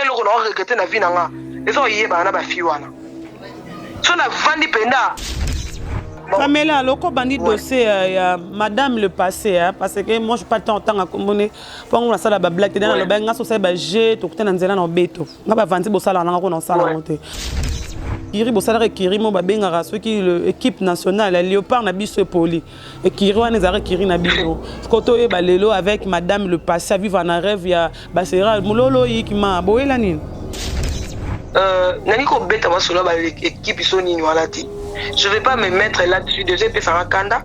eloko na oregrete na vie na nga eza oyebana na bafi wana so navandi mpenza. Pamela, loko bandi dossier ya, ya madame le passé hein, parce que moi je pas temps tanga komone pongo na sala ba blague te na loba nga so sala ba jeu to kutana nzela na obeto nga ba vandi bosala na ko na sala ngo te kiri bosalaka ekiri mo babengaka soki équipe nationale ya léopard na biso epoli ekiri wana ezalaka ekiri na bino siko toyeba lelo avec madame le passé avivre na rêve ya basera mololo yikima boyela nini. Nangi kobeta masolo ya baekipe so nini wana te, je vais pas me mettre là-dessus. Déjà epesaka kanda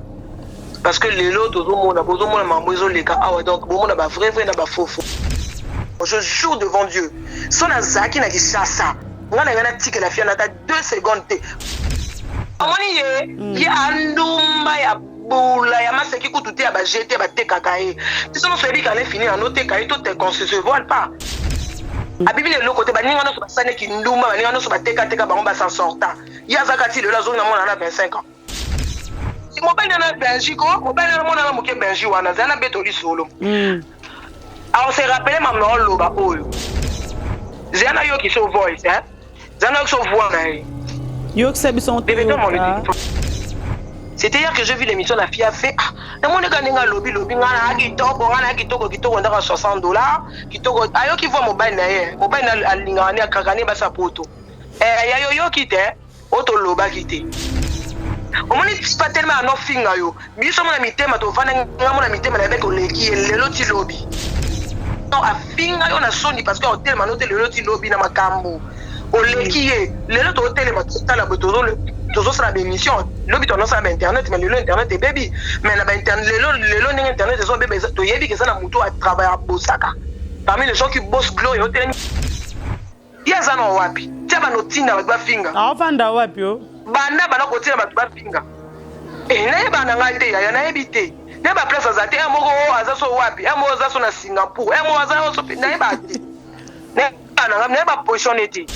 parce que lelo tozomona, bozomona makambo ezoleka awa, donc bomona bavrai vrai na bafaux. Je jure devant Dieu, so nazalaki na Kinshasa, nga na ngai natikela fia na ata 2 secondes te. Omoni ye, ye andumba ya bula ya maseki kutu te, ya bajete batekaka ye. Biso nyonso yebi kana efini yanoteka ye to te, qu'on se voile pas. Abibi na eloko te. Baninga nyonso basaleki ndumba, baninga nyonso batekateka bango, basan sorta. Ye azalaka ti lelo azongi na mwana na 25 ans. Mobali na Benji ko, mobali na mwana na moke Benji wana azali na beto lisolo. On se rappelle mama oloba oyo zela nayoki so voice, hein? Zela nayoki so voix na ye. Yokisa biso. C'était hier que j'ai vu l'émission, la fille a fait. Ah, namoni ka ndenge alobi lobi nga na kitoko, nga na kitoko kitoko, ndaka 60 $ kitoko. Ayoki voix mobali na ye, mobali na alingaka ne akaka ne basa poto. Eh, ya yoyoki te oyo tolobaki te. Omoni pa telema anofinga yo. Biso mona mitema tovanda, nga mona mitema na yebeki oleki ye lelo ti lobi. Afinga yo na soni parce que otelema no te lelo ti lobi na makambo oleki ye. Lelo totelema, totala boye, tozosala baémission. Lobi tonosala bainternet, mais lelo internet ebebi. Mais na bainternet lelo, lelo ndenge internet ezobeba, toyebi ke eza na motu atravaille, abosaka parmi les gens qui bossent. Gloire otelemi, ye aza na wapi? Tia bano tinda bato bafinga. Aofanda wapi o? Banda bana kotina bato bafinga. Nayeba na ngai te yaya, nayebi te. Nayeba place aza te. Moko aza so wapi, moko aza so na Singapour, moko aza so, nayeba te. Nayeba na ngai, nayeba position ne te.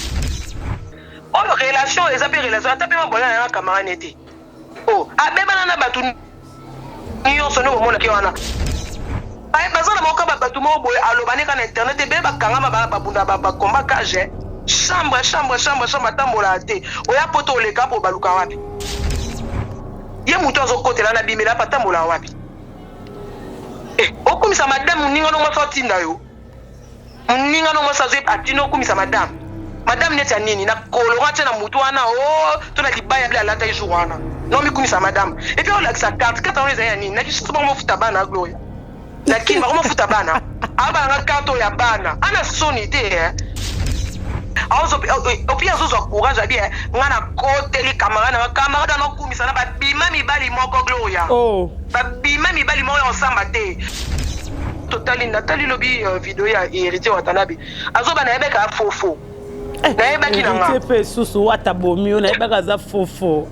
Oyo relation eza mpe relation ata mpe mabola na yanga camarade te. O abebana na bato nyonso nde bomonaki wana baza na moko bato moko boye aloba ne kaka na internet. Ebele bakangama, babunda, bakomba cage, chambre, chambre, chambre, chambre, atambolaka te. Oya poto oleka mpo baluka wapi ye moto azokotela na bimela mpe atambolaka wapi? Okumisa madame moninga no mwasi atinda yo, moninga no mwasi azwi atinda okumisa madame. Madame neti ya nini na kolora tia na mutu wana o to na libaya bile alata jour wana no mikumisa madame. Et puis olakisa carte, carte wana ezali ya nini? Na kisusu bango mofuta bana, Gloria na kini bango mofuta bana, abalanga carte oyo ya bana ana soni te. Opi azozwa courage abi nga nakoteli camarade nanga, camarade wana okumisa na babima mibali moko. Gloria, babima mibali moko ya osamba te. Totali, natali lobi video ya Héritier Watanabe azoba, nayebeka fofo, nayebaki na nga. Mpe susu wata bomi oyo nayebaka aza fofo.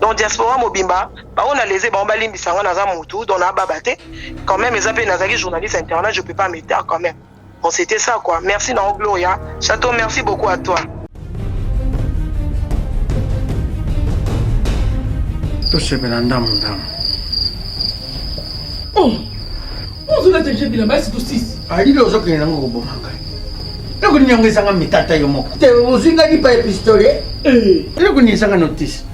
Donc diaspora mobimba bango na lese bango balimbisa nga, naza motu donc nababa te quand même. Eza mpe nazalaki journaliste internet, je peux pas me taire quand même. Bon, c'était ça quoi. Merci Nao Gloria Chateau, merci beaucoup à toi. Tosepela ndamu ndamu. Oh, ozolata je bilamba esi tosisi. Alili ozokende nango koboma ngai. Eloko nini yango ezanga mitata yo moko te? Ozwi ngai lipa ya pistolet. Eloko nini ezanga notice?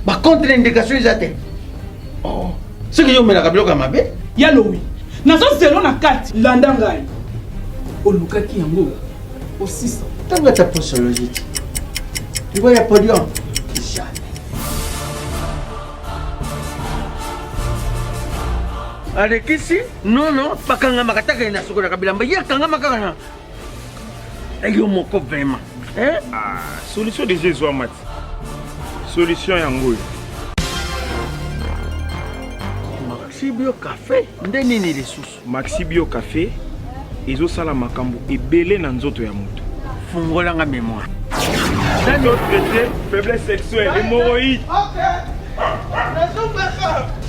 Bacontre indication eza te. Soki yo omelaka biloko ya mabe. Ya lowi nazozelo na kati, landa ngai, olukaki yango osisa. Ntango ata posologie te liwa ya podium jamais alekisi nono bakangamaka taka ye nasukolaka bilamba, ye akangama kaka na yo moko vraiment. Ah, solution déjà ezwama ti. Solution yango oyo. Maxi Bio Café nde nini lisusu? Maxi Bio Café ezosala makambo ebele na nzoto ya moto. Fungolanga mémoire. Traité faiblesse sexuelle, hémorroïde. Ok,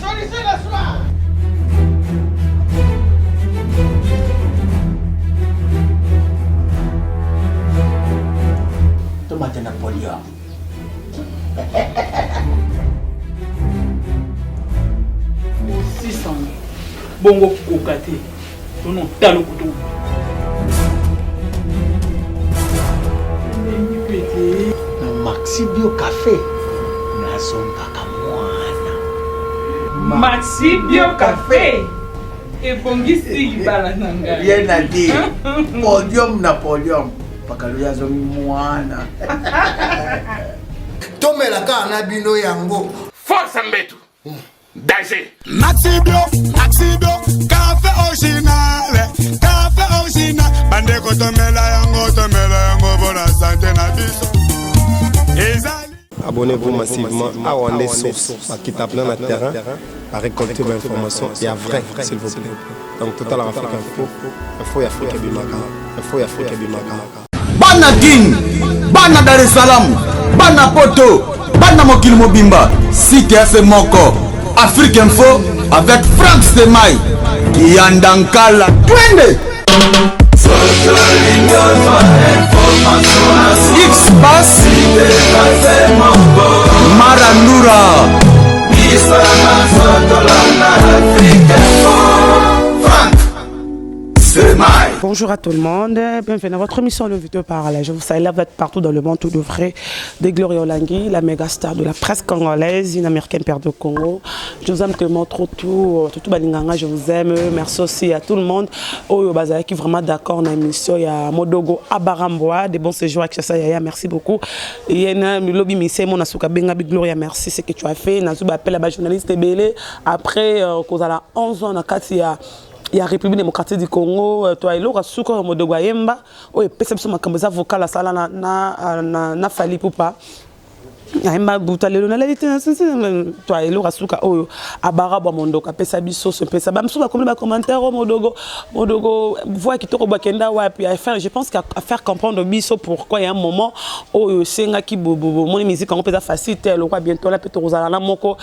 solution na soir. Tomate na podium. Osisa bongo koka te tono talo kutu. Maxi Bio Cafe nazongaka mwana. Maxi Bio Cafe ebongisi libala na ngai. Rien à dire. Podium na podium. Pakalo azongi mwana. Tomela kaka na bino yango. Force mbetu. Danger. Maxi Bio, Maxi Bio, café original, café original. Bandeko tomela yango, tomela yango bona santé na biso. Ezali. Abonnez-vous massivement à Wande Source, bakita plein na terrain, ba récolter ba information ya vrai, s'il vous plaît. Donc Total Afrique Info, info ya Afrique ebimaka, info ya Afrique ebimaka. Bana Kin, bana Dar es Salaam, bana Poto, bana mokili mobimba, site ya se moko, Afrique Info avec Franck Stemay, Kiyanda Nkala, twende! X-Pass, Marandura. Bonjour à tout le monde, bienvenue à votre émission Le Vidéo Parle. Je vous salue, vous êtes partout dans le monde, tout de vrai, de Gloria Olangi, la méga star de la presse congolaise, une américaine père de Congo. Je vous aime tellement trop tout, tout, tout Balinganga, je vous aime. Merci aussi à tout le monde. Oyo Bazala qui est vraiment d'accord dans l'émission, il y a Modogo Abaramboa, des bons séjours à Kinshasa, Yaya, merci beaucoup. Yena Lobi Missé, mon Asuka Benga Gloria, merci ce que tu as fait. Nazuba appel à la journaliste Ebele. Après, euh, kozala 11 ans, na kati ya ya République démocratique du Congo euh, to eloko suka oyo Modogo ayemba oyo epesa biso makambo eza vocal asala na, na, na, na Fally Ipupa ayemba buta lelo naleli te to eloko suka oyo abara bwa mondoko apesa biso so epesa bamosusu bakomi bacommentaire oyo modogo modogo voix kitoko bakenda wapi affaire je pense qu'à faire comprendre biso pourquoi il y a un moment oyo esengaki bomoni musique yango mpenza facile te eloko bientôt la mpe tokozala na moko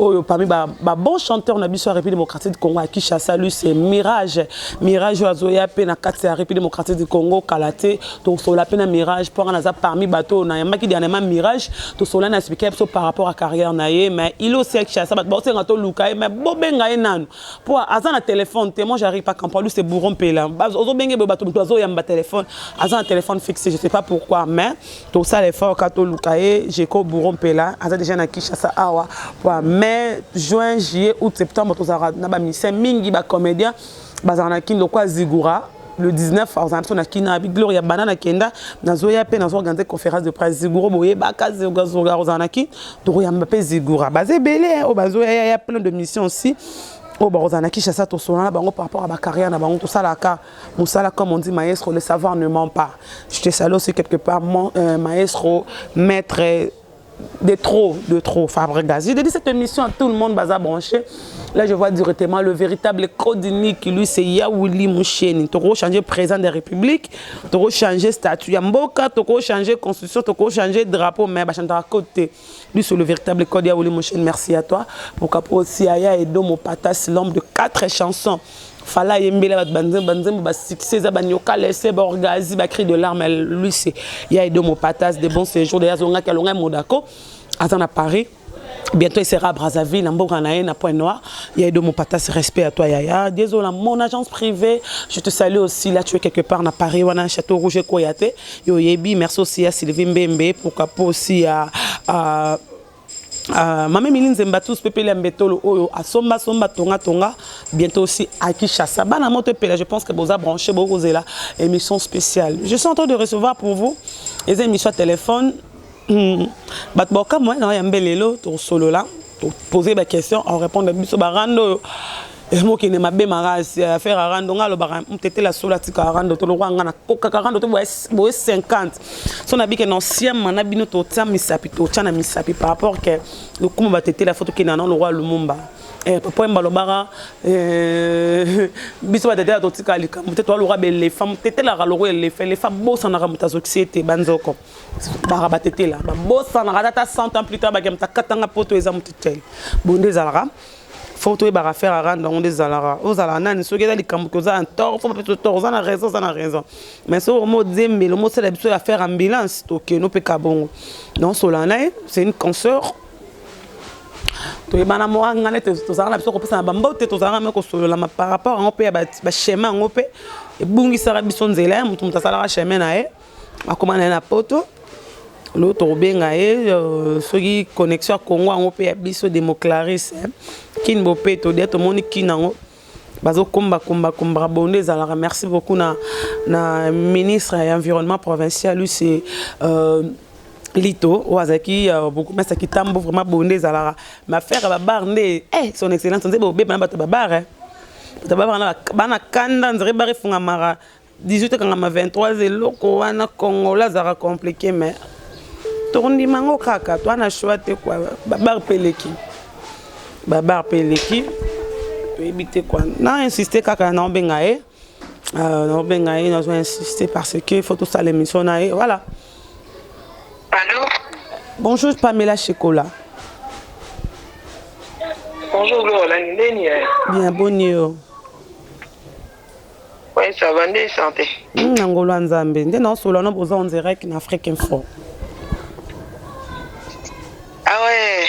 Oyo parmi ba, ba bons chanteurs na biso ya République démocratique du Congo à Kinshasa, lui c'est Mirage. Mirage oyo azoya pe na kati ya République démocratique du Congo kala te. Tosola pe na Mirage po nga naza parmi bato na yambaki dernièrement Mirage. Tosola na expliquer biso par rapport à carrière na ye, mais il est aussi à Kinshasa bato baosenga toluka ye mais bobenga ye nanu. Po aza na téléphone te, moi j'arrive pas à comprendre, lui c'est Bourron Pela. Ozobenge boye bato moto azoyamba téléphone, aza na téléphone fixe, je sais pas pourquoi mais Tosala effort ka toluka ye Jeko Bourro Mpela aza dejà na Kinshasa awa po mai juin juillet août septembre tozalaka na ba musiciens mingi ba comediens bazalaka na kin lokola Zigura le 19 azala biso na kin abi Gloria banda na kenda nazoya pe nazo organiser conférence de presse Ziguro boyebaka Zigura Zigura ozala na kin tokoyamba pe Zigura baza ebele oyo bazoya ya plein de missions aussi oyo bakozala na Kinshasa tosolola na bango par rapport à ba carrière na bango tosalaka Musala comme on dit maestro le savoir ne ment pas je te salue aussi quelque part mon, euh, maestro maître de trop, de trop, Fabregas. Je dédie cette émission à tout le monde, baza branché. Là, je vois directement le véritable Codini qui lui, c'est Yaouli Moucheni. Toko changer président de la République, toko changer statut ya mboka, toko changer constitution, toko changer drapeau, mais bah, à côté. Lui, c'est le véritable code Yaouli Moucheni. Merci à toi. Pourquoi pas aussi Aya Edo Patas, l'homme de quatre chansons. Fally ayembela bato ba nzembo ba nzembo ba succès eza ba nyoka lese ba orgazi ba cri de larmes lui c'est ya Edo Mopatas de bon séjour d'ailleurs azongaki alongai Monaco aza na Paris Bientôt, il sera à Brazzaville, na mboka na ye, na Point Noir. Ya Edo Mopatas, respect à toi, Yaya. Désolé, mon agence privée, je te salue aussi. Là, tu es quelque part na Paris, wana Château Rouge, Koyate. Yo yebi, merci aussi à Sylvie Mbembe, pourquoi pas aussi à, à Uh, mama Emilie Nzemba tous pepele ya mbetolo oyo asomba somba tonga tonga bientôt aussi à Kinshasa bana moto epela je pense que boza branché bokozela émission spéciale je suis en train de recevoir pour vous eza émission ya téléphone hmm. bato baokamwa na ya mbelelo tosolola toposer ba question en répondre biso barando oyo mokende mabe makasi affaire ya rando nga alobaka mutetela solo atika rando to lokwa nga nakokaka rando to boye 50 so nabike na osiama na bino totia misapi totia na misapi par rapport ke lokumu batetela fo tokenda na lokwa lumumba eh, papa wemba alobaka eh, biso batetela totika likambo te toa lokwa belefa mutetelaka lokwa elefa elefa bosanaka moto azokisi ete banzoko baka batetela babosanaka ata 100 ans plus tard bake moto akatanga poto eza moto tel bonde ezalaka faut toyebaka faire arande yango nde ezalaka ozala nani soki eza likambo ke oza na tort faut bapesa tort oza na raison oza na raison mais soki omo odiembela omosala biso affaire ambulance tokende opeka bongo donc solola na ye c'est une consœur toyebana mwa nga nete tozalaka na biso kopesana bambote tozalaka me kosololama par rapport yango mpe ya bachemin yango mpe ebungisaka biso nzela ya moto moto asalaka chemin na ye akoma na ye na poto. Lelo tokobenga ye euh, soki connexion ya Congo yango mpe ya biso Democlaris hein. Kin bopeto dia tomoni kin yango bazokomba komba kombaka bonde ezalaka. Merci beaucoup na, na ministre ya environnement provincial lui c'est euh, Lito oyo azalaki euh, bourgmestre Kitambo vraiment bonde ezalaka mais affaire ya babar nde eh, son excellence nzebe obeba na bato ya babar eh. Bato ya babar bana kanda nzere bar efungamaka 18 ekangama 23 eloko wana congolais azalaka compliqué mais tokondima yango kaka toa na choix te kua babar mpe eleki babar mpe eleki toyebi te kua na insiste kaka naobenga ye euh, naobenga ye nazo insiste parce que faut tosala émission na ye voilà. Allô? Bonjour Pamela Shekola. Bonjour Gloria, ndeni? Bien, boni yo? Oui, ça va, nde santé. Na ngolo ya Nzambe. Nde naosolola no boza en direct na Afrique Info. Ah ouais.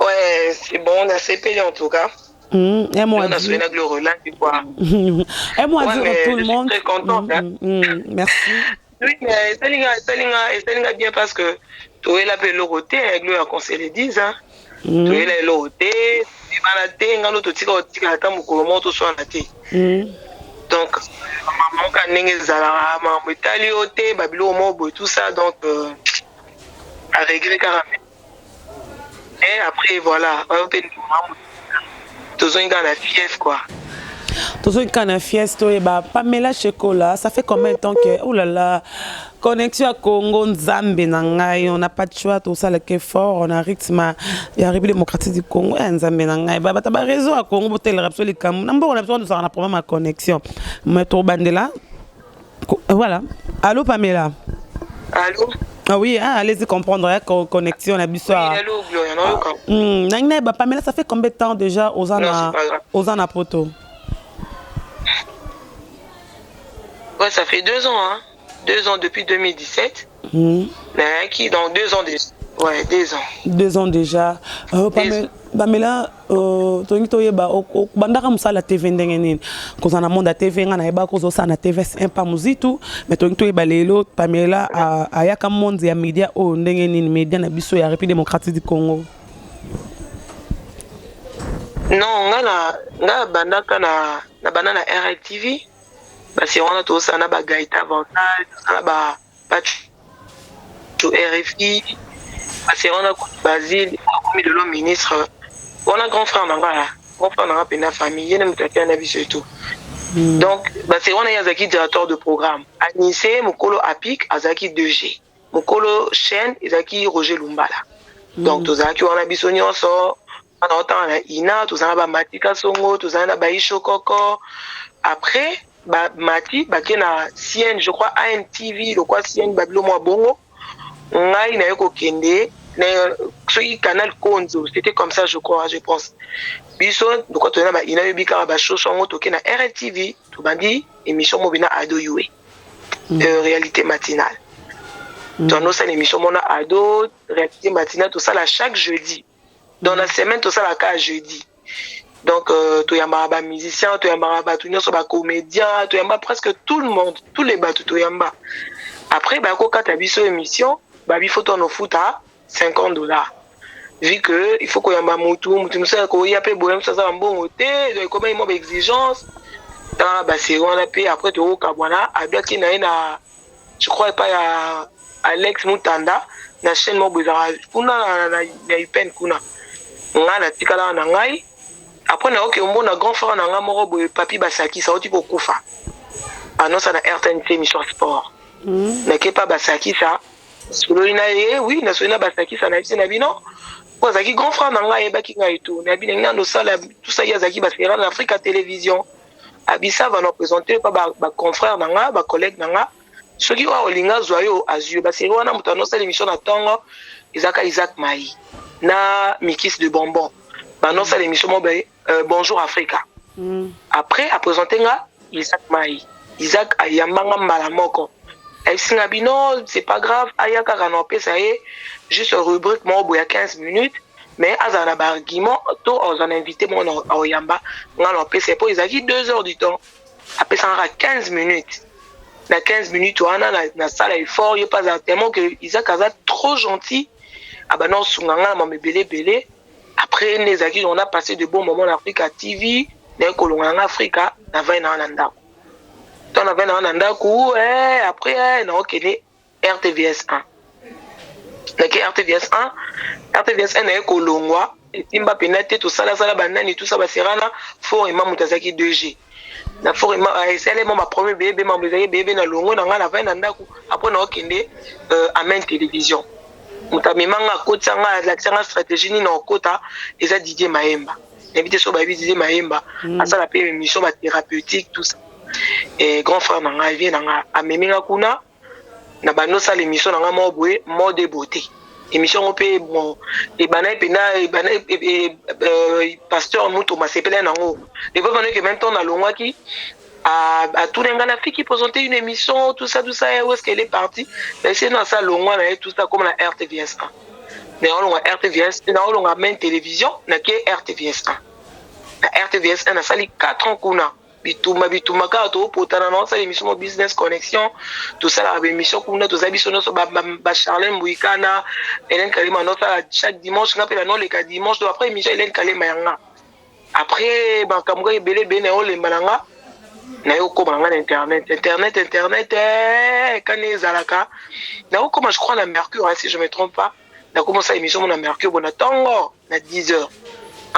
Ouais, c'est bon, on a CPL en tout cas. Mmh, un mot à On a dire. souhaité Gloria, quoi. Un mot à Ouais, dire à mais tout je le suis monde. très contente, hein. Mmh, merci. Oui, mais esalinga bien parce que toyela mpe eloko te Gloria, qu'on se le dise, hein. Toyela eloko te, ebana te, ngano totika kotikala ata mokolo moko toswana te. Donc makambo ka ndenge ezalaka, makambo etali yo te, babiloko moko boye, tout ça. Donc à regret kaka, et après voilà, oyo mpe tozongi kaka na fief quoi. Tozongi kaka na fief. Toyeba Pamela Shekola, ça fait combien de temps que, oh là là, connexion ya Congo, Nzambe na ngai, on n'a pas de choix, tosalaka effort, on a rythme ya République démocratique du Congo ya Nzambe na ngai. Bato baréseau ya Congo botelaka biso likambo na mboka na biso wana, tozalaka na problème ya connexion, mais tobandela. Voilà. Allô Pamela? Allô? Ah oui, hein, allez-y comprendre, hein, connexion na biso. Oui, allô Gloria, nayoka. Nangi nayeba Pamela, ça fait combien de temps déjà oza Non, na c'est pas grave. oza na poto? Ouais, ça fait 2 ans, hein. 2 ans depuis 2017. Nayaki, donc 2 ans déjà. Ouais, 2 ans. 2 ans déjà. Pamela, Pamela tolingi toyeba obandaka mosala TV ndenge nini, kozala na monde ya TV. Nga nayebaka ozosala na TVS 1 pa mozitu, mais tolingi toyeba lelo Pamela ayaka monde ya média oyo ndenge nini, média na biso ya République démocratique du Congo. Non, nga bandaka na banda na RLTV. Basi wana tozosala na bagaita avantage, tosala ba bato RFI. Basi wana Basile akomi lelo ministre wana, grand frère na nga, grand frère na nga mpena famille, ye nde moto atia na biso et tout. Donc basi wana ye azalaki directeur de programme anise, mokolo apic azalaki 2G, mokolo chaîne ezalaki Roger Lumbala. Donc tozalaki wana biso nyonso wana otanga na ina, tozala na bamatika songo, tozala na baisho koko. Après bamati bake na cn, je crois ANTV lokwa cn babilo mwa bongo. Ngai naye kokende na soki Canal Konzo, c'était comme ça, je crois, je pense. Biso lokwa toza na baina yobi kaka bashosho yango, toke na RLTV, tobandi émission mobi na Ado Yue, réalité matinale. Toandosala émission mona Ado, réalité matinale, tosala chaque jeudi. Dans la semaine tosalaka jeudi. Donc toyambaka bamusicien, toyambaka bato nyonso, bacomédien, toyamba presque tout le monde, tous les bato toyamba. Après bakokata biso émission, babi faut twana ofuta 50 $ vu que il faut koyamba mutu mutu mosusu akoya mpe boye, mosusu aza na mbongo te. Donc ekomaki mwa baexigence tanga basérie wana. Mpe après tokokabwana, abiaki na ye na, je crois, epai ya Alex Mutanda na chaîne moko boye ezalaka kuna na UPN kuna. Ngai natikalaka na ngai. Après nayoki omona grand frère na ngai moko boye, Papi Basakisa, auti kokufa, annonce na RTNC émission sport. Nake pa Basakisa, sololi na ye. Oui, nasoli na Basakisa, nayebisi na bino po azalaki grand frère na ngai, ayebaki ngai tu nayebi ndenge nano osala tout ça. Ye azalaki basera na Afrika Télévision, abisa bana présente pa baconfrère na nga, bacollègue na nga. Soki oyo olinga azwa yo, azwi yo. Basérie wana moto anosala émission na ntongo ezalaka Isaac Mai na Mikis de Bonbon, banosala émission mo boye, Bonjour Africa. Après aprésente nga Isaac Mai. Isaac ayambanga mbala moko, ayebisi nga bino c'est pas grave, aya kaka na opesa ye juste rubrique moko boye ya 15 minutes, mais azala na baargument to azala na invité moko na aoyamba, nga na opesa ye, mpo ezalaki 2 heures du temps, apesanga kaka 15 minutes. Na 15 minutes wana nasala effort, ye mpe azala tellement que Isaac aza trop gentil, abanda kosunga nga na mama ebele ebele. Après nde ezalaki, on a passé de bons moments na Africa TV. Naye kolonga nanga Afrika, navai nanga na ndako. Ntango navai nanga na ndako, après naokende RTVS 1. Nake RTVS 1, RTVS 1 naye kolongwa, etimba mpena te. Tosalasala banani tusa baserana fort ema moto azalaki 2G na fort ema esalema baproblème ebele, mambo ezalaki ebele. Na longwe na ngai, navai na ndako. Après naokende Amen Télévision. Moto amemanga, akotisa nga, alakisa nga stratégie nini okota. Eza Didier Mayemba, nayebi te so bayebi Didier Mayemba. Asala mpe émission bathérapeutique, tout ça. Et grand frère na ngai, vie na ngai, amemi nga kuna na bando osala émission na ngai moko boye, mode et beauté. Émission yango mpe, bon, ebandaki mpenza, ebandaki, pasteur Mutu masepele nango. Epo même temps nalongwaki, atuna ngai na fille qui présentait une émission, tout ça, tout ça, où est-ce qu'elle est partie? Ese na asa longwa na ye, tout ça, comme na RTVS 1. Naolongwa RTVS, naolongwa Main Télévision, nake RTVS 1. Na RTVS 1 nasali 4 ans kuna. Bitumba, bitumba kaka, toopotana. Naosala émission mo Business Connexion, tosalaka baémission kuna, tozali biso nyonso, bacharlene Mbuyikana, Hélène Kalema. Naosala chaque dimanche, nga mpe nanoleka dimanche. Donc après émission Hélène Kalema yanga, après makambo kaka ebele ebele, nayolemba na nga, nayokóma na nga na internet, internet, internet. Kani ezalaka, nakokóma, je crois, na Mercure, si je me trompe pas. Nakóma osala émission mo na Mercure bo na ntongo na 10 heures.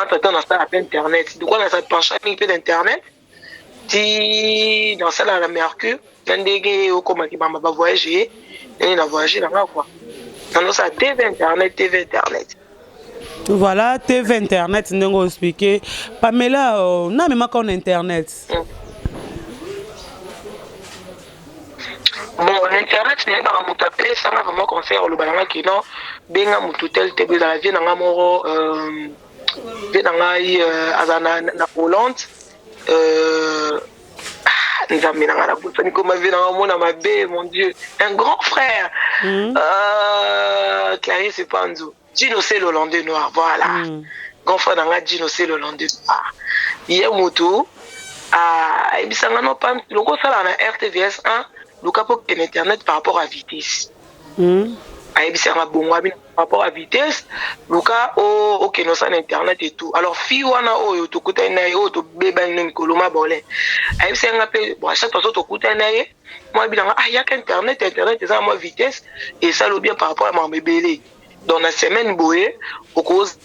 Entre temps nasala mpe internet, du coup nasala pencha mingi mpe na internet ti nasala na Mercure. Na ndenge okomaki bamba bavoyage ye, ndenge na voyage na nga quoi, nanosala TV internet, TV internet. Voilà, TV internet, ndenge oexpliqué. Pamela, na memaka na internet. Bon, na internet nayebaka moto apesanga vraiment conseil, oloba nanga ke non, benga motu tel te, ezala vie nanga moko, vie na ngai azala na Hollande. Nzambe na ngai, nabosani koma vie nanga omona mabe. Mon Dieu, un grand frère, Clarisse Panzo, Gino c'est l'Hollandais noir, voilà. Grand frère na ngai Gino c'est l'Hollandais noir, ye motu ayebisanga: no pam, loko osalaka na RTVS 1, luka mpo kende internet par rapport à vitesse. Ayebisanga bongo, abi par rapport à vitesse, luka okende osala na internet et tout. Alors fille wana oyo tokutani na ye, oyo tobebani no mikolo mabolin, ayebisanga mpe, bon, à chaque fois tokutani na ye, mwa abilanga: ah, yaka internet, internet eza na mwa vitesse, esala bien par rapport à makambo ebele. Donc na semaine boye okoz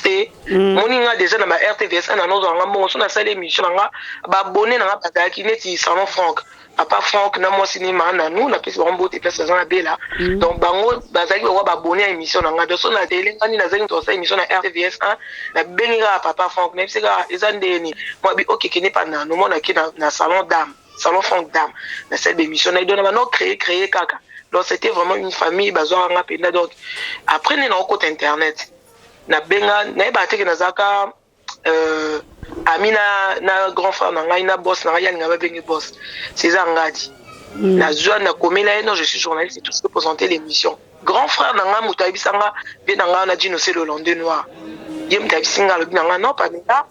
te moni nga déjà na ba RTVS na nozwanga mbongo. So nasali émission na nga, babone na nga bazalaki neti Salon Frank, papa Frank na mwasi ni maa nanu, napesi bango mbote place baza na bela. Donc bango bazalaki bakwa babone ya émission na nga. Donc so na tele ngani nazalaki tosala émission na RTVS 1, nabengi kaka papa Frank, nayebisi kaka eza ndeni mwa bi okekende pa nanu monaki na Salon Dame, Salon Frank Dame, nasali bémission na ye. Donc na bano créer créer kaka. Donc c'était vraiment une famille, bazwaka nga mpenza. Donc après nde naokota internet, nabenga, nayebaka teke nazalaka ami na grand frère na ngai, na boss na ngai, alinga babenge boss César Ngadi. Nazwa, nakomela ye: non, je suis journaliste et tout ce, présenter l'émission. Grand frère na ngai moto ayebisa nga, vie na ngai na Gino se l'Hollandais noir, ye moto ayebisi nga, alobi na ngai: non Pamela,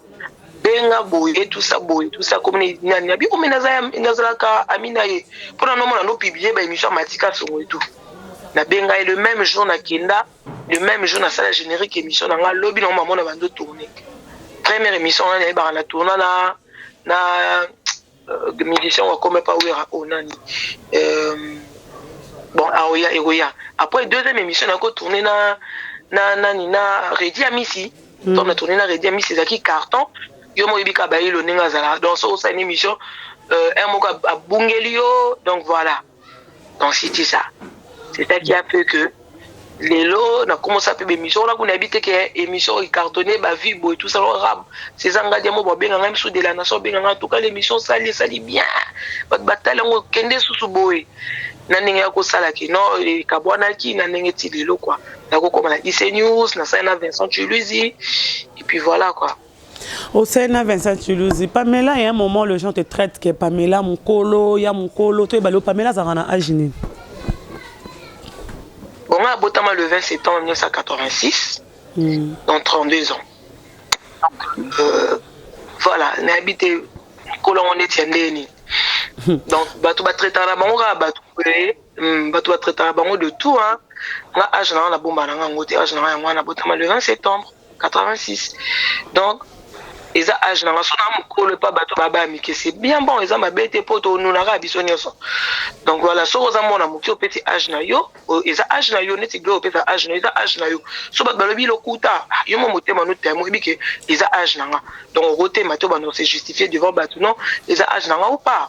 benga boye, tout ça boye, tout ça, komi nani abi omi nazalaka ami na ye mpona nomona nopublie baémission ya Matika Songo et tout. Nabenga ye le même jour, nakenda le même jour, nasala générique émission na nga. Lobi nango mamona bando tourne première émission wana, nayebaka na tourna na musicien wakome pa wera o nani, bon, aoya ekoya. Après deuxième émission nako tourne na nani, na Redi Amisi. Donc na tourne na Redi Amisi, ezalaki carton. Yo mo oyebi kaka bayelo ndenge azala. Donc so osala une émission, un moko abungeli yo. Donc voilà, donc c'était ça, c'est ça qui a fait que lelo nakomosa mpe bémission wana kuna. Yebi te ke émission ecartonné, bavie boye, tout ça. Rab César Ngadi mo babenga ngai misu de la nation, obenga ngai: en tout cas l'émission osali esali bien, bato batali yango, kende susu boye. Na ndenge ya kosalaki non, ekabwanaki na ndenge ti lelo quoi, nakokoma na IC News, nasali na Vincent Chuluzi et puis voilà quoi. Au Sénat, Vincent Toulouse. Pamela, il y a un moment, les gens te traitent que Pamela, mon colo, ya mon colo, toi, Pamela, ça rend âge. Bon, moi, abotama le 20 septembre 1986, donc 32 ans. Donc, voilà, nayebi te. Mikolo yango neti ya ndenge nini? Donc bato batraitaka na bango kaka bato boye, bato batraitaka bango de tout hein. Nga age na nga nabomba na nga yango te, age na nga yango wana, nabotama le 20 septembre 86, donc eza age na nga. So na mokolo epa bato baba mike, c'est bien bon, eza mabe te, mpo tonunaka biso nyonso. Donc voilà, soki oza mwana moke, opesi age na yo, eza age na yo. Neti glo, opesa age na yo, eza age na yo. So bato balobi lokuta, yo mo motema no temo oyebi ke eza age na nga. Donc okotema te, obanda se justifier devant bato. Non, eza age na nga ou pas.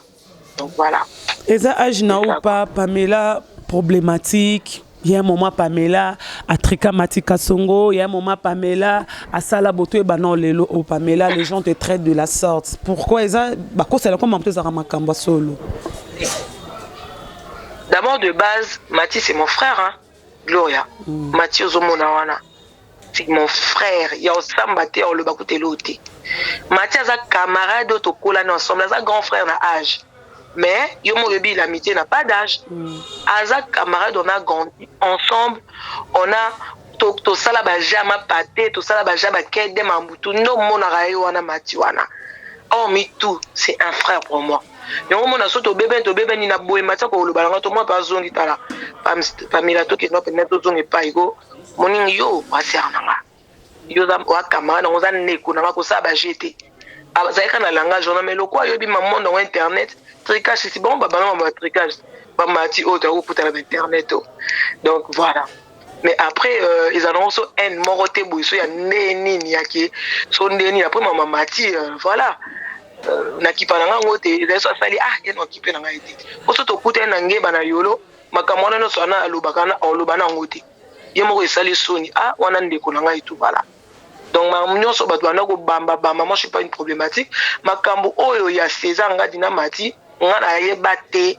Donc voilà. Eza age na ou pas. Pamela problématique, il y a un moment Pamela atrika Matika Songo, il y a un moment Pamela asala boto e bana lelo o Pamela, les gens te traitent de la sorte. Pourquoi eza bakosala comme mpe ezaka makambo solo? D'abord, de base, Mathi, c'est mon frère, hein, Gloria. Mathi ozomona wana, c'est mon frère. Ya osamba te, oloba kutelo te. Mathi aza camarade oyo tokolani ensemble, aza grand frère na âge, mais yo moko oyebi, l'amitié n'a pas d'âge. Aza camarade, on a grandi ensemble, on a tosala baja mapate, tosala baja bakede mambutu nde omonaka ye wana. Mati wana, hormis tout, c'est un frère pour moi. Yango omona so tobebeni, tobebeni na boye, Mati akoloba nanga to mwa mpe azongi: "Tala Pamela, tokenda pene, tozonga epai ko moningi yo wasere na nga, yo oza camarade nango, oza ndeko nanga, kosala baje te." Azalaki na langage wana, mais lokwa ayebi mamonde yango, internet, tricage, esi bango babanga ba tricage, bamati oyo toya kokutana na internet o. Donc voilà. Mais après, ezala nango so haine moko te boye, so ya nde nini yake, so nde nini. Après mama Mati, voilà, nakipa na ngango te. Ezali so asali, ah, ye nakipe na ngai te, po so tokutani na ngeba na yolo, makambo wana nyonso wana alobaka, aloba na yango te, ye moko esali soni. Ah, wana ndeko na ngai tu, voilà. Donc makambo nyonso bato banda kobambabamba, moi je suis pas une problématique. Makambo oyo ya César Ngadi na Mati, nga nayeba te.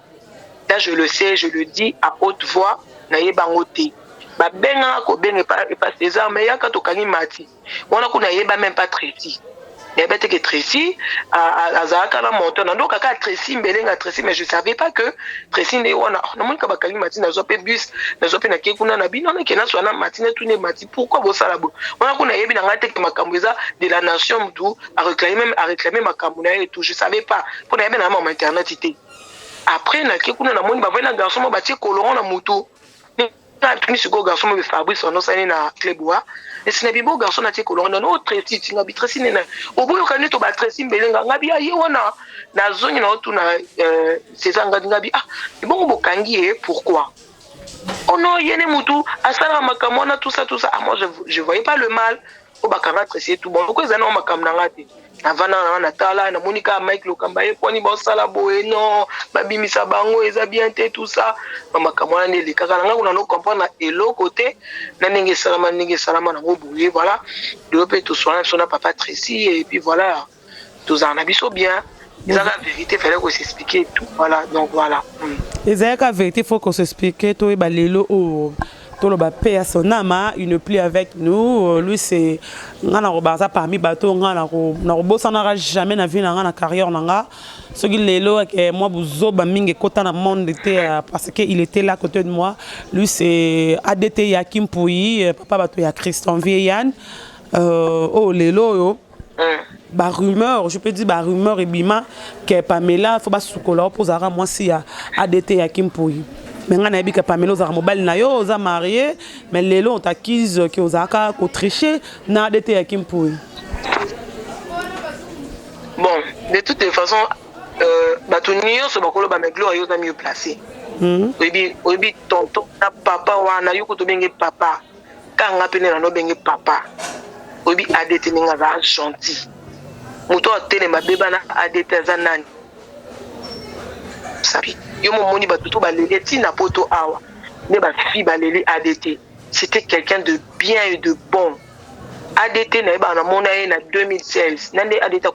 Là, je le sais, je le dis à haute voix, nayeba yango te. Babengaka kobenga epa César, mais yaka tokangi Mati wana kuna, nayeba même pas Tracy, nayeba te ke Tracy azalaka na monteur na ndoka kaka Tracy Mbelenga Tracy, mais je savais pas que Tracy nde wana. Namoni ka bakangi Mati, nazwa mpe bus, nazwa mpe nake kuna na bino, nake nazwa na Mati, natuni Mati: "Pourquoi bosala boye wana kuna?" Nayebi na ngai te ke makambo eza de la nation, mutu aréclame, même aréclame makambo na ye et tout, je savais pas, mpo nayebi na mama internet te. Après nake kuna, namoni bavai na garçon mo batie colorant na mutu. Natuni sikoyo garçon mo Fabrice wana osali na Cleboa esi na bibo, garçon natie colorant nano o Tracy tinga bi Tracy nena oboyoka nde to ba Tracy Mbelenga. Ngabi aye wana, nazongi na otuna César Ngadi, ngabi: "Ah, ebongo bokangi ye pourquoi?" "Oh non, ye ne mutu asalaka makambo wana, tout ça, tout ça." Ah, moi je voyais pas le mal po bakanga Tracy et tout. Bon, loko eza nango makambo na nga te. Navanda na nga, natala, namoni kaka Mike Lokamba ye pwani baosala boye, non, babimisa bango, eza bien te, tout ça. Bamakambo wana nde elekaka na nga kuna, no comprendre na eloko te na ndenge esalama, ndenge esalama nango boye. Voilà, lelo mpe toswana biso na papa Tracy et puis voilà, tozala na biso bien. Ezaka vérité, fallait ko s'expliquer et tout. Voilà, donc voilà. Ezalaka vérité, faut qu'on s'explique. Toyeba lelo oyo toloba paix ya son âme, il ne plus avec nous. Lui, c'est nga na koba aza parmi bato nga na kobosanaka jamais na vie na nga, na carrière na nga. Soki lelo mwa buzoba mingi ekota na monde te, parce que il était là à côté de moi. Lui, c'est ADT Yaki Mpui, papa bato ya Christian Vieyan oyo lelo oyo barumeur, je peux dire barumeur ebima ke Pamela fo basukola mpo ozalaka mwasi ya ADT Yaki Mpui. Mais ngai nayebi ke Pamela ozalaka mobali na yo, oza marié, mais lelo on t'accuse ke ozalaka kotriche na ADT Yaki Mpui. Bon, de toutes les façons, bato nyonso bakoloba, mais Gloire, yo oza mieux placé. Oyebi, oyebi tonton na papa wana, yo kutu obenge papa kanga mpe nde nano obenge papa. Oyebi ADT ndenge aza gentil, moto atelema beba na ADT aza nani? Sapi yo momoni bato to baleli ntina poto awa nde bafi baleli ADT. C'était quelqu'un de bien et de bon. ADT nayebaka, namona ye na 2016 na nde ADT,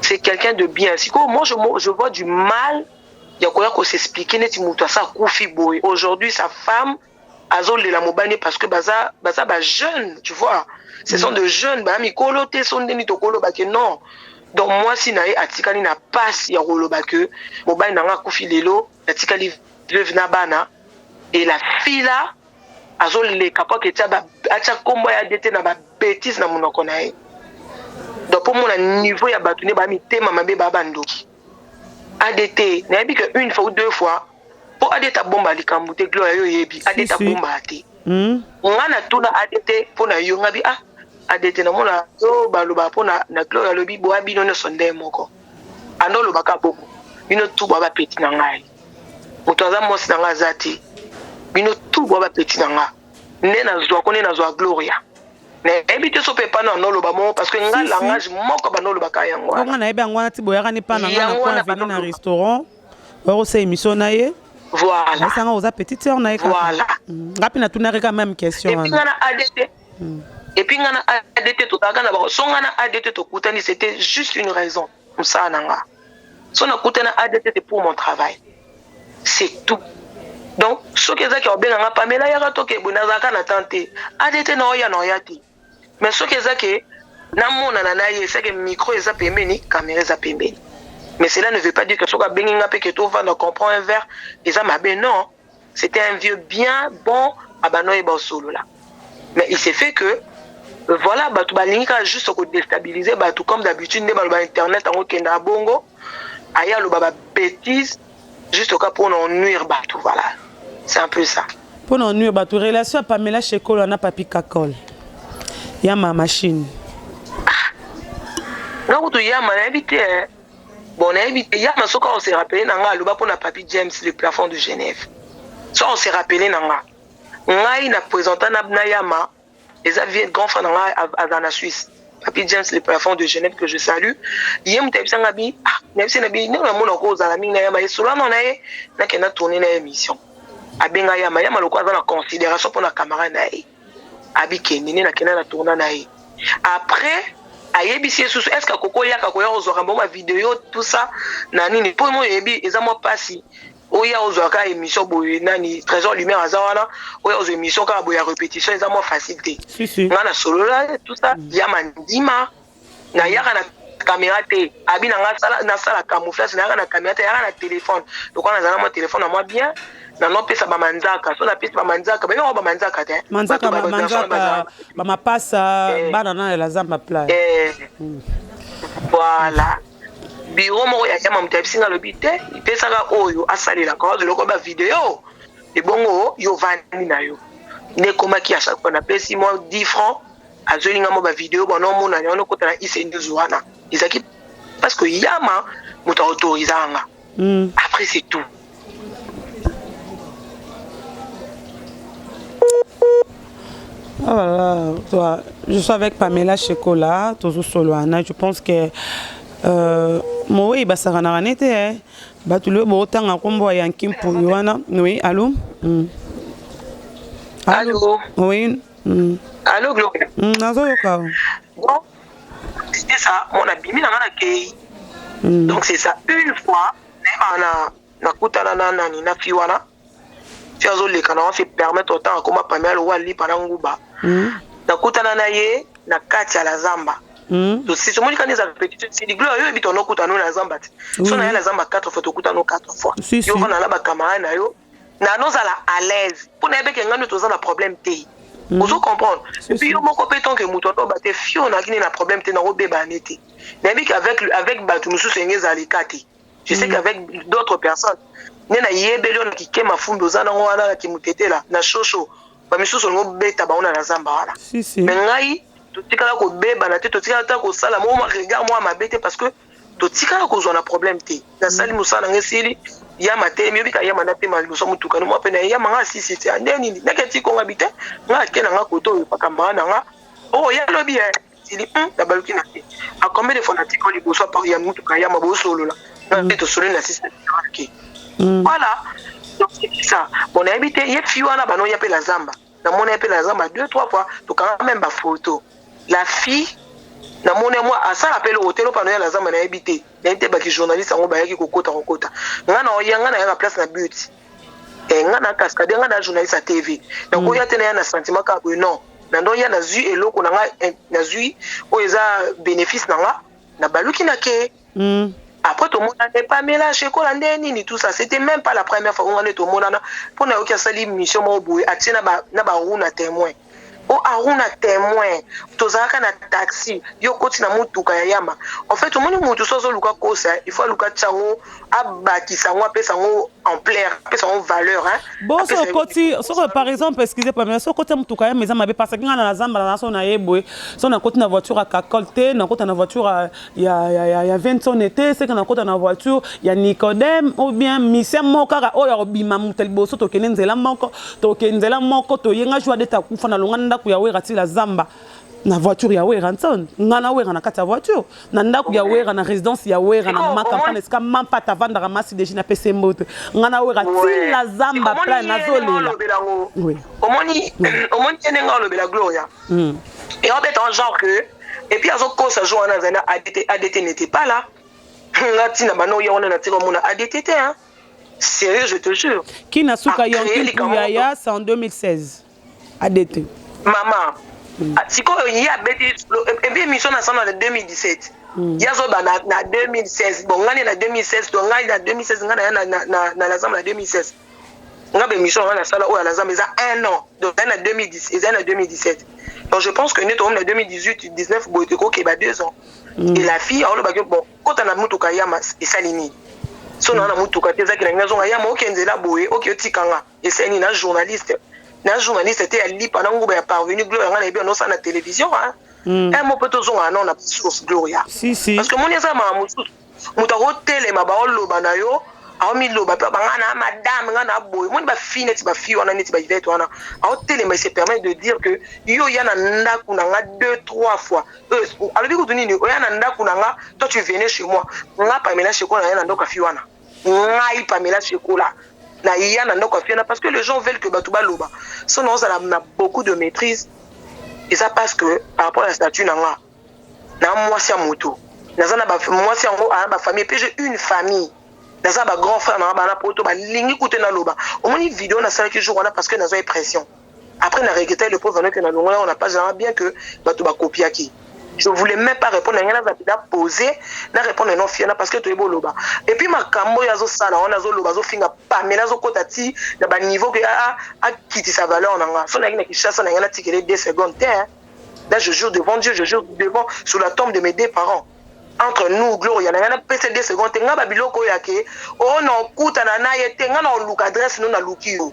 c'est quelqu'un de bien. Sikoyo moi je vois du mal ya koya kos'expliquer neti moto asa akufi boye. Aujourd'hui sa femme azolela mobali parce que baza baza bajeune, tu vois, ce sont de jeunes, baya mikolo te, so ndeni tokoloba ke non. Donc mwasi na ye atikali na pasi ya koloba ke mobali na nga akufi, lelo natikali veuve na bana. Et la fille là azoleka po ake atia nkombo ya ADT na babêtise na monoko na ye. Donc mpo mona niveau ya bato nde ba mitema mabe, ba bandoki. ADT nayebi que une fois ou deux fois, mpo ADT abomba likambo te. Gloria, yo oyebi ADT abomba te. Nga natuna ADT mpo na yo, nga bi ah, ADT namona yo baloba mpo na Gloria, alobi boya bino nyonso nde moko ando olobaka bongo, bino tu boya bapeti na ngai, moto aza mwasi na ngai aza te, bino tu boya bapeti na nga nde nazwako nde nazwa Gloria. Nayebi te so mpe epana anoloba moko, parce que nga langage moko banolobaka yango. Wana nga nayebi yango wana ti boyaka ni pa na nga na coin avenue na restaurant okosala émission na ye. Voilà. Ayesanga oza petite sœur na ye. Voilà. Nga mpe natunaki ka même question. Wana nga na ADT, et puis nga na ADT tozalaka na so nga na ADT tokutani, c'était juste une raison, mosala na nga. So nakutani na ADT, c'est pour mon travail, c'est tout. Donc soki ezaki obenganga Pamela, yaka toke boye, nazalaka na temps te. ADT na oya na oya te, mais soki eza ke namonana na ye, seke micro eza pembeni, caméra eza pembeni. Mais cela ne veut pas dire que soki abengi nga mpe ke tovanda, comprend un verre, eza mabe. Non, c'était un vieux bien bon, abanda oyeba osolola. Mais il s'est fait que voilà, bato balingi kaka juste kodéstabiliser bato comme d'habitude nde baloba internet yango okendaka bongo, aya aloba babêtise juste kaka mpona onuire bato. Voilà, c'est un peu ça. Mpona onuire bato. Relation ya Pamela Shekolo na Papi Kakol, Yama Machine? Nga kutu Yama nayebi te. Bon, nayebi te Yama soki on se rappele na nga aloba mpona Papi James le plafond de Genève. So on se rappele na nga, ngai na présenta na Yama, eza vie grand frère na ngai aza na Suisse, Papi James le plafond de Genève que je salue. Ye moto ayebisanga bi ah, nayebisi na bi ndenge namona ko ozala mingi na Yama, esolano na ye, nakenda tourne na ye émission. Abenga Yama, Yama lokola aza na considération mpona camarade na ye, abikende nde nakenda na tourna na ye. Après ayebisi ye susu est ce que akoki oyaka koya kozwaka mbongo ya video, tout ça na nini, mpo mo oyebi eza mwa mpasi oya ozwaka émission boye. Nani, Trésor Lumière aza wana, oya ozwa émission kaka boye ya répétition, eza mwa facile te. Nga na solola tout ça, Yama ndima nayaka na caméra te, abi na nga nasala camouflage, nayaka na caméra te, yaka na téléphone. Lokola nazala mwa téléphone na mwa bien, nanopesa bamanzaka, so napesi bamanzaka, bayebi bamanzaka te. Manzaka, manzaka, bamapasa, bana na la zamba plage. Voilà, biro moko ya Yama, moto ayebisi nga, alobi te epesaka oyo asalelaka ozoloko bavideo ebongo yo ovandi na yo nde ekomaki. À chaque fois napesi mwa 10 francs, azweli nga mwa bavideo bana omonana wana okota na IC News wana, ezalaki parce que Yama moto aautorisaka nga. Après c'est tout. Oh là là, toi, je suis avec Pamela Shekola, toujours solo. Je pense que moi, basakanaka nete eh. Bato lelo botanga nkombo ya Yanki Mpuyi wana. Oui, allo. Allo. Oui. Allo, Gloria. Nazoyoka. Bon, c'était ça, mon abimi na nga na kei. Donc c'est ça, une fois nayebaka na nakutana na nani, na fi wana, fi azoleka na se permettre autant akoma Pamela lokola lipa na nguba. Nakutana na ye na kati ya la zamba. Tosisi omoni kani eza répétition sili. Gloire, yo yebi tonokutana no na zamba te, so na ye na zamba quatre fois, tokutana no quatre fois. Yo vanda na bacamarade na yo na nozala à l'aise mpo nayebeke ngai nde toza na problème te. Ozo comprendre? Puis yo moko mpe tonke moto aloba te fio onaki nde na problème te, nakobeba ne te. Nayebi ke avec bato mosusu enge ezalika te. Je sais qu'avec d'autres personnes nde nayebeli yo na kikema fumbi oza nango wana na kimutetela na shosho, bamisusu olingo obeta bango na zamba wana. Mais ngai totikala kobebana te, totikala ta kosala mwa regard mwa mabe te, parce que totikala kozwa na problème te. Nasali mosala nanga, esili, Yama telemi, yobika Yama na pema liboso ya motuka no mwa mpe na ye. Yama nga asisi te, nde nini ndenge tikonga bi te, nga ake na nga kote oyo pakambaka na nga oyo ya lobi e sili nabaluki na te. A combien de fois natika liboso ya motuka Yama, bosolola nga mpe tosololi na sisi ke voilà. Donc c'est ça. Bon, nayebi te ye fi wana banoya mpe la zamba, namoni ye mpe la zamba deux trois fois, tokanga même bafoto. La fille namoni mwa asala mpe eloko te lopa noya na zamba, nayebi te, nayebi te. Baki journaliste yango bayaki kokota kokota, nga na oya, nga nayaka place na but nga na cascade, nga na journaliste ya TV, nakoya te naya na sentiment kaka boye. Non, na ndoya nazwi eloko na nga, nazwi oyo eza bénéfice na nga, nabaluki na ke. Après tomonana Pamela Shekola nde nini, tout ça, c'était même pas la première fois onga nde tomonana mpo nayoki asali mission moko boye, atie na baru na témoin. O Aruna temoin tozalaka na taxi yo okoti na mutuka ya yama en fait omoni mutu soki azoluka kosa il faut aluka atia yango abakisa yango apesa yango ampleur apesa yango valeur hein Bon soki okoti soki par exemple excusez Pamela soki okoti na mutuka ya yama eza mabe parce que nga na zamba na soki naye boye soki nakoti na voiture ya kakol te nakota na voiture ya, ya, ya, ya Vincent te seke nakota na voiture ya Nicodème ou bien mission moko kaka oyo akobima moto ya liboso tokende nzela moko tokende nzela moko toye nga jour adeta akufa na longa ndako ya Wera tila zamba na voiture ya Wera nson nga na Wera na kati ya voiture na ndako ya Wera na résidence ya Wera na makampana esika mampata avandaka masi deji na pese mbote nga na Wera tila zamba plein nazolela oui omoni omoni ndenge olobela Gloria mm. et obeta en genre que et puis azokosa jour wana azali na adt adt n'était pas là nga ntina bana oya wana natika omona adt te hein sérieux je te jure kina suka yonki yaya c'est en 2016 adt mama mm. Ah, sikoyo ye abeti epuis émission na sala na 2017 mm. ye azoba na, na 2016 bon ngai na 2016 to ngai na 2016 ngai naya na, na, na, na, na zamba na 2016 nga ba émission nga nasala oyo ya zamba eza un an donc ezali na 2010 ezali na 2017 donc je pense que nde tokomi na 2018 19 boye tokokeba 2 ans mm. et la fille aolobaki bon kota na motuka yama esali nini so naa na motuka te ezaki na ngai nazonga yama oke nzela boye oke otika nga esali nini na journaliste na journaliste te ya lipa na nguba ya parvenu gloria nga nayebi yango osala na télévision hein mm. un mot mpe tozongaka nao na source gloria si, si. parce que moni eza makambo mosusu Moto akotelema baoloba na yo aomiloba pe ba nga na madame nga na boye omoni ba fille neti ba fille wana neti ba Yvette wana aotelema il se permet de dire que yo oya na ndaku na nga deux trois fois euh, alobi kutu nini oya na ndaku na nga toi tu venais chez moi nga Pamela Shekola naya na ndako ya fille wana ngai Pamela Shekola naya na ndako ya fille wana parce que les gens veulent que bato baloba so naozala na beaucoup de maîtrise eza parce que par rapport ya statut na nga na mwasi ya moto naza na mwasi yango aya ba famille puis j'ai une famille naza ba grand frère nanga bana poto balingi kute naloba omoni video nasalaki jour wana parce que nazwa pression après na regrette le pauvre que na longola yango na page nanga bien que bato bakopiaki je voulais même pas répondre na ngai naza mpenza posé na répondre non fiana parce que toyebi oloba et puis makambo oyo azosala wana azoloba azofinga pamela azokota ti na baniveau ke akitisa valeur na nga so nayaki na kinshasa na ngai natikele 2 secondes te Là, je jure devant Dieu, je jure devant, sur la tombe de mes deux parents. Entre nous, Gloria, na ngana pese deux secondes, nga ba biloko ya ke, oh na okutana na ye te, nga na oluka adresse no na luki yo.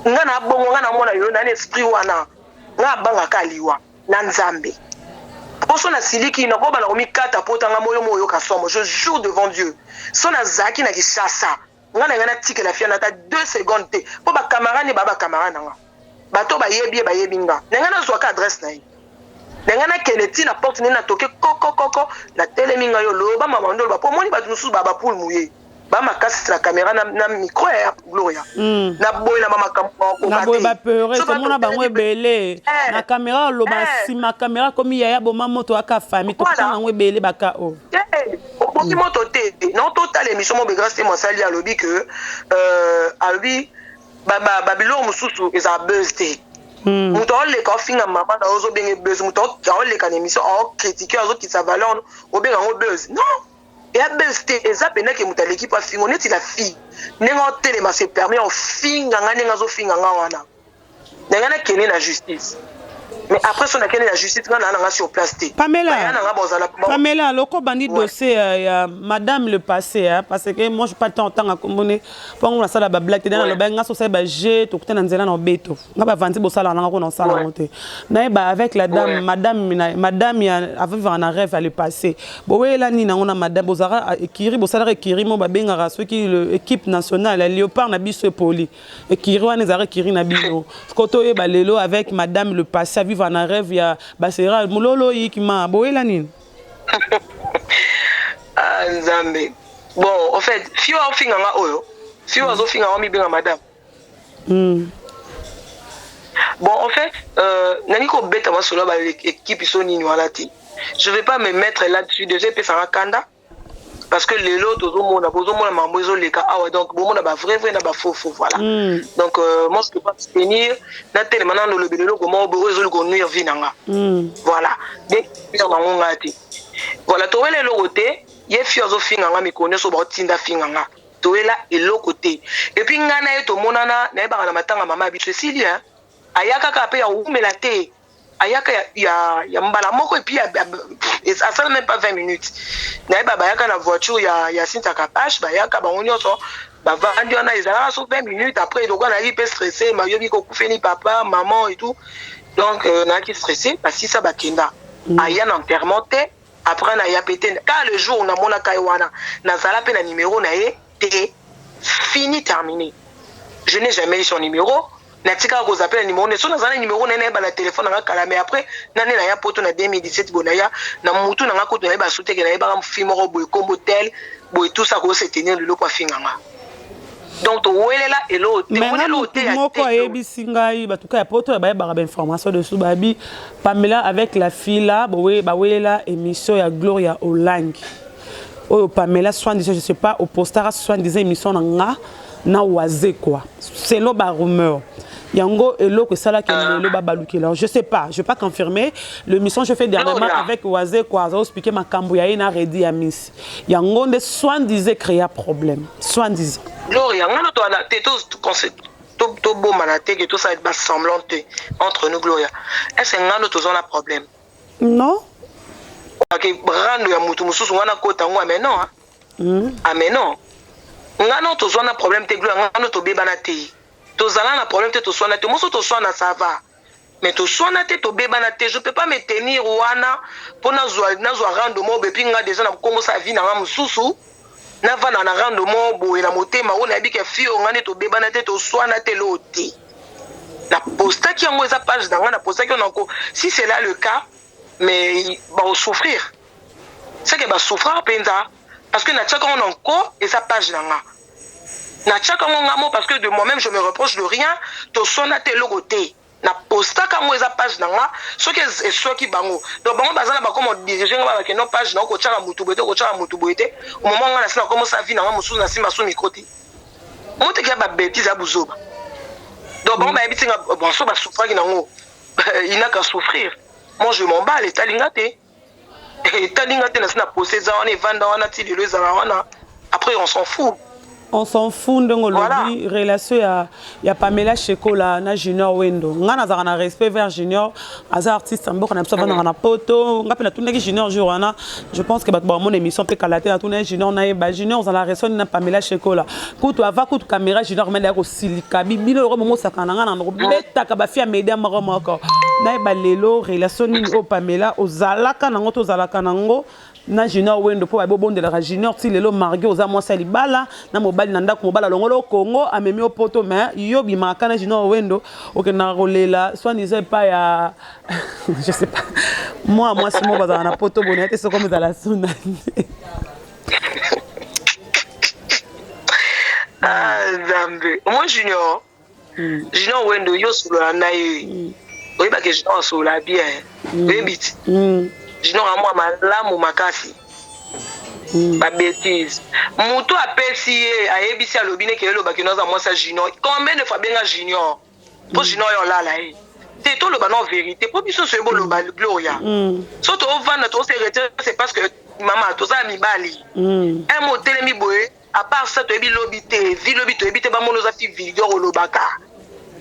Nga na bongo, nga na mona yo na esprit wana. Nga banga ka liwa na Nzambe. Poso na siliki na koba na komikata pota nga moyo moyo ka somo. Je jure devant Dieu. So na zaki na Kinshasa. Nga na nga na tikela fiana ata deux secondes te. Po ba camarades ba ba camarades na nga. Bato bayebi ye bayebi nga. Na nga nazwaka adresse na ye. Na nga nakende ti na porte nde natoke kokokoko natelemi nga yo loba mama ndo loba po omoni bato mosusu ba ba poule mouille ba makasi na camera na, na micro ya Gloria mm. na boye na ba makambo na boye ba peure tomona bango ebele eh, na camera oloba eh. nsima camera komi yaya boma moto aka famille tokutana yango ebele baka o eh, obomi moto te na totala émission mo begrace te mwasali alobi que euh, alobi ba ba ba biloko mosusu ezala buzz te hmm. moto aoleka ofinga mama na yo ozobenge buzz moto aoleka na émission aokritike azokitisa valeur obenga yango buzz non eya buzz te eza mpenza ke moto aleki mpo afingo neti la fille ndenge aotelema se permet ofinga nga ndenge azofinga nga wana na ngai nakende na justice mais après so nakende na justice nga naa na nga sur place te Pamela Pamela loko bandi ouais. dossier ya, ya madame le passé hein, parce que moi je pas temps tanga kombone po ngo nasala ba blague te na loba nga so sala ba jeu tokuta na nzela na obeto nga ba vandi bosala na nga ko na sala ngo te na ba avec la dame ouais. madame na madame ya avivre na rêve à le passé bowela nini nango na madame bozara ekiri bosalaka ekiri mo babengaka soki équipe nationale ya léopard na biso epoli Ekiri wana ezalaka ekiri na bino. Sikoyo toyeba lelo avec madame le passé à vivre na rêve ya basera mulolo yikima boyela nini? Ah Nzambe. Bon, en fait, fio aofinga nga oyo. Fio azofinga nga mibenga madame. Mm. Bon, en fait, euh, nani ko beta masolo ba équipe so nini wana ti. Je vais pas me mettre là-dessus déjà pesa nga kanda. parce que lelo tozomona bozomona makambo ezoleka awa donc bomona ba vrai vrai na ba faux faux voilà mm. donc euh, moi je peux pas tenir natelema nano olobela eloko moko boye oyo ezoluka onuire vie na nga mm. voilà de nango nga te voilà towela eloko te ye fio azofinga nga mikolo nyonso baotinda finga nga toyela eloko te epuis ngai na ye tomonana nayebaka na matanga mama ya biso esili aya kaka mpe ya kowumela te. Ayaka ya, ya, ya mbala moko et puis asala même pas 20 minutes. Nayeba bayaka na voiture ya, ya Cynthia Kapash, bayaka bango nyonso bavandi wana, ezalaka so 20 minutes après lokola nayaki mpe stressé, mayobi kokufeli papa maman et tout, donc euh, nayaki stressé, basisa bakenda. Aya na enterrement te, après naya pe te. Kaka le jour namonaka ye wana, nazala mpe na numéro na ye te, fini terminé, je n'ai jamais eu son numéro. Natikaka kozala mpe na numéro na ye. So nazala na numéro na ye, nayeba na telefone nanga kala, mais après nane naya poto na 2017, boye naya na mutu nanga kutu nayeba su teke nayebaka fi moko boye kombo tel boye, tout ça ko se tenir lelo po afinga nga. Donc towelela eloko te. Mais nga mutu moko ayebisi ngai, batuka ya poto bayebaka bainformation dessous, babi Pamela avec la fille là bawelela émission ya Gloria Olangi oyo Pamela soi-disant, je sais pas, opostaka soi-disant émission na nga na waze quoi, selon ba rumeur yango eloko esalaki lelo babalukela. Je sais pas, je vais pas confirmer. L'émission je fais dernièrement avec waze quoi, aza expliquer makambo ya ye na Redi ya Miss, yango nde soi-disant créa problème, soi-disant. Gloria, nga no te tobomana te ke tosala basemblant te entre nous. Gloria, est ce nga no toza na problème? Non. Ake rando ya motu mosusu nga nakota yango, mais non. Ah mais non, nga no tozwa na problème te. Gloria, nga no tobebana te, tozala na problème te, toswana te. Moso toswana, ça va, mais toswana te, tobebana te. Je peux pas me tenir wana mpo nazwa nazwa rando moko boye, puis nga déjà na kombosa vie na nga mosusu, navanda na rando moko boye na motema oyo nayebi ke fille oyo nga nde tobebana te, toswana te, loo te. Napostaki yango, eza page na nga, napostaki yango nako. Si c'est là le cas, mais bakosouffrir, c'est que basouffrir mpenza, parce que natiaka yango na nko, eza page na nga, natiaka yango nga mo, parce que de moi-même je me reproche de rien. Toswana te, eloko te, napostaka yango, eza page na nga. Soki eswaki bango, donc bango baza na bakoma dirige nga, babake no page na okotiaka mutu boye te, okotiaka mutu boye te. Au moment nga nasi nakomosa vie na nga mosusu, na nsima su micro te, moteki ya babêtises ya buzoba. Donc bango bayebi tinga bon, so basouffraki nango, il n'a qu'à souffrir, moi je m'en bats. Etali nga te, etali nga te. Nasi na poste, eza wana, evanda wana ti lelo, ezala wana, après on s'en fout. On s'en fout. Ndenge olobi, relation ya Pamela Shekola na Junior Wendo, nga nazalaka na respect vers Junior, aza artiste ya mboka na biso, avandaka na poto. Nga mpe natundaki Junior jour wana, je pense que bato bamona émission mpe kala te. Natundaki Junior, nayeba Junior ozala relation nini na Pamela Shekola. Kutu ava kutu caméra, Junior mende ya kosilika bino loko bomosaka na nga na kobetaka bafi ya media moko moko. Nayeba lelo relation nini oyo Pamela ozalaka nango to ozalaka nango na Junior Wendo, mpo babi obondelaka Junior ti lelo, marge oza mwasi ya libala na mobali na ndako, mobali alongoli o Congo, amemi o poto, mais yo bimaka na Junior Wendo, okendaka kolela soi-disant epai ya, je sais pas, mwa mwasi moko azalaka na poto boye te, soki ezala suna. Ah, Nzambe, moi Junior, Junior Wendo, yo osolola na ye, oyebaka Junior asolola bien, oyebi ti Junior amwa malamu makasi. Babêtises motu apesi ye, ayebisi, alobi neke elobaki no aza mwasi ya Junior. Combien de fois abenga Junior mpo Junior oyo olala ye te? Toloba no vérité mpo biso nyonso oyeba Gloria. So toovanda, tose retire, c'est parce que mama toza ya mibali un mo otelemi boye. À part ça, toyebi lobi te, vi lobi toyebi te, bamona oza fi vulgaire, olobaka,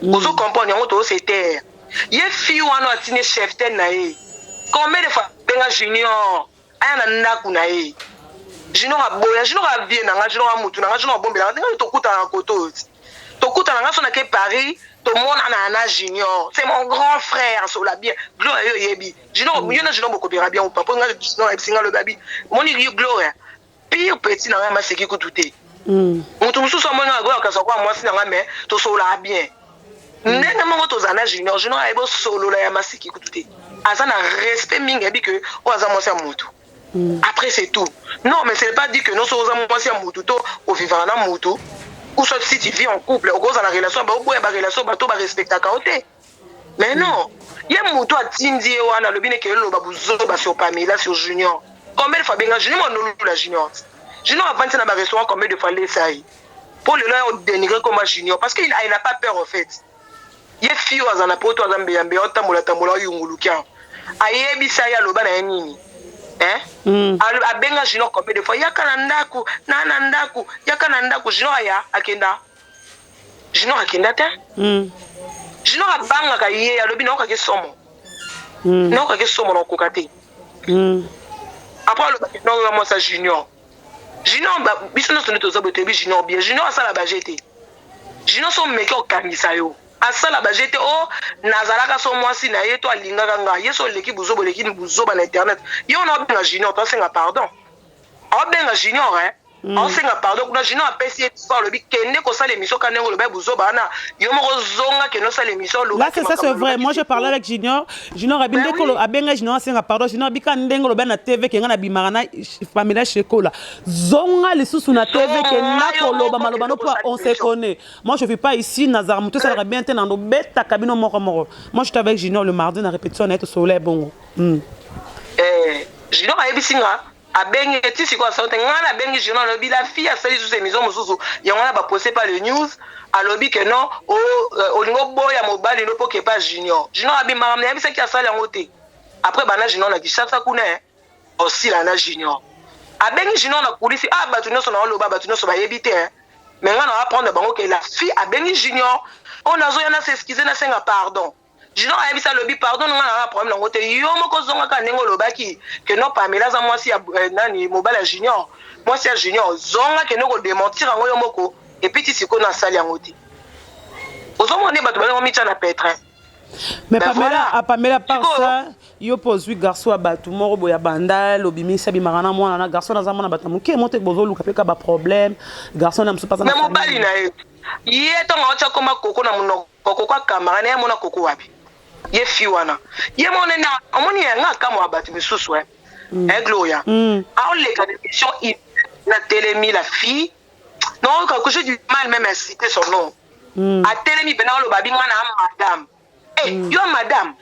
ozo comprendre yango, tozose taire. Ye fi wana atindi chef tel na ye, combien de fois abenga Junior aya na ndako na ye, Junior aboya. Junior avie na nga, Junior amutu na nga, Junior abombelanga ndenge tokutana na koto oyo ti tokutana nga so nake Paris, tomonana na Junior, c'est mon grand frère, asola bien. Gloria, yo oyebi Junior, yo na Junior bokopera bien ou pas? Mpo nga Junior ayebisi nga, alobi abi moni Gloria pire petit na ngai, maseki kutu te. Moto mosusu amoni nga agoya kasa kwa mwasi na ngai, mais tosololaka bien ndenge moko tozala na Junior. Junior ayebi osolola ya maseki kutu te, aza na respect mingi, ayebi ke oyo aza mwasi ya motu. Après c'est tout. Non, mais c'est pas dit que non, so oza mwasi ya motu to ovivaka na motu ou soit si tu vis en couple, okozala relation, baoboya barelation, bato barespectaka yo te. Mais non, ye motu atindi ye wana, alobi neke eloba buzoba sur Pamela, sur Junior. Combien de fois abenga Junior mwanolula Junior? Junior avandi na barestaurant, combien de fois alesa ye mpo lelo ya odénigre koma Junior? Parce que il n'a pas peur en fait. Ye fille oyo aza na poto, aza mbeya mbeya, otambola tambola, oyunguluki awa, ayebisa ye, aloba na ye nini, hein? Abenga Junior combien de fois, yaka na ndako na ndako, yaka na ndako. Junior aya, akenda, Junior akenda te. Junior abangaka ye, alobi naokaki somo. Nayokaki somo, nakokoka te. Après alobaki non, yo mwasi ya Junior. Junior, biso nyonso nde toza boye, toyebi Junior bien. Junior asala baje te. Junior so omeki okangisa yo. Asala baje te. O nazalaka so mwasi na ye to alingaka nga ye so oleki buzoba, oleki buzoba na internet. Ye wana obenga Junior to asenga pardon, aobenga Junior, hein. Aosenga pardon kuna. Junior apesi ye tifo, alobi kende kosala émission ka ndenge oloba buzoba wana, yo moko zonga, kende osala émission. Là, c'est ça, c'est vrai. Moi, je parlais avec Junior. Junior abi ndeko lo abenga Junior asenga pardon. Junior abika ndenge oloba na TV ke nga na bimaka na Pamela Shekola. Zonga lisusu na TV ke na koloba maloba no po on se connaît. Moi, je vis pas ici, nazar mutu salaka bien te na ndo beta kabino moko moko. Moi, j'étais avec Junior le mardi na répétition na soleil bongo. Eh, Junior ayebisi nga abengi ti sikoyo asali te. Ngai nabengi Junior, alobi la fille asali lisusu émission mosusu, yango wana baposte pa le news. Alobi ke non, olingi oboya mobali no mpo kepa Junior. Junior abimaka, nayebisaki asali yango te. Après bana Junior na Kinshasa kuna osila na Junior, abengi Junior na kulisi. Ah, bato nyonso na oloba, bato nyonso bayebi te, mais ngai na apprendre bango ke la fille abengi Junior oyo nazoya na s'excuse, nasenga pardon. Junior ayebisi, alobi pardon, nga na problème nango te, yo moko ozongaka ndenge olobaki ke non, Pamela aza mwasi ya nani, mobali ya Junior, mwasi ya Junior. Zonga, kende kodémentir yango yo moko. Et puis ti sikoyo nasali yango te. Ozomona nde bato balingo mitya na pétrin. Mais ben Pamela, voilà. A Pamela, par ça, yo mpo ozwi garçon ya bato moko boye ya Bandal, obimisi, abimaka na mwana na garçon, naza mwana bato ya moke mo te, bozoluka mpe ka baproblème. Garçon na mosusu mpe aza na mobali na ye. Ye ntongo aotya koma koko na monoko, koko akamara na ye, amona koko wapi? Ye fi wana ye moko nde omoni yanga akamwa bato misusu e Gloria aoleka na émission na telemi. La fille, non, que j'ai du mal même à citer son nom. Atelemi mpena aloba binga na madame. Eh, yo madame,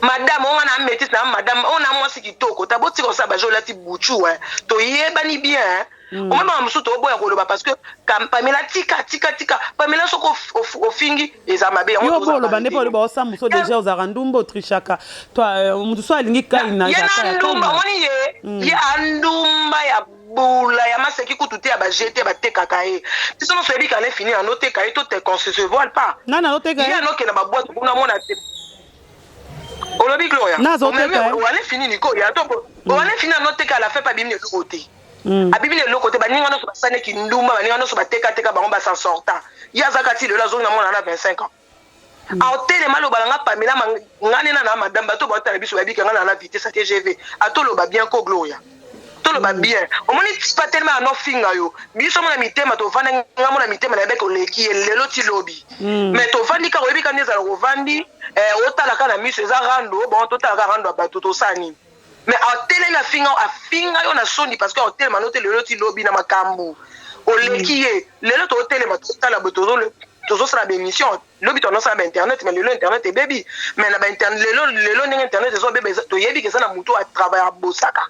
madame oyo nga na métise na madame oyo na mwasi kitoko ta, botika kosala bajo, olati buchu, toyebani bien. Omemaka mosusu toboya koloba parce que Pamela, tika, tika, tika Pamela, soki ofingi eza mabe. Yo boloba nde mpo oloba osambuso déjà ozalaka ndumba, otrichaka to motu so alingi kai na ye na ndumba. Omoni ye, ye andumba ya bula ya maseki kutu te, ya bajete batekaka ye. Biso nyonso oyebi kana efini, anoteka ye to te, qu'on se voile pas. Nani azoteka? Ye anokenda baboite kuna, mona te olobi Gloria wana efini niko ya to wana efini, anoteka. La fin pa abimi na eloko te, abimi na eloko te. Baninga nyonso basaleki ndumba, baninga nyonso batekateka bango, basan sortant. Ye azaka ti lelo, azongi na mwana na 25 ans, aotelema aloba na nga Pamela, nga nena na madame. Bato baotala biso bayebika nga na vitesse ya TGV. Atoloba bien ko Gloria, toloba bien. Omoni pa telema anofinga yo, biso mona mitema tovanda, nga mona mitema nayebeki oleki ye lelo ti lobi. Mais tovandi kaka, oyebi ka nde ezala kovandi, otalaka na miso eza rando. Bon, totalaka rando ya bato, tosala nini? Mais atelemi afinga, afinga yo na soni parce que otelema no te lelo ti lobi na makambo oleki ye. Lelo totelema, totala boye, tozosala baémission. Lobi tonosala bainternet, mais lelo internet ebebi. Mais na bainternet lelo, lelo ndenge internet ezobeba, toyebi ke eza na motu atravaille, abosaka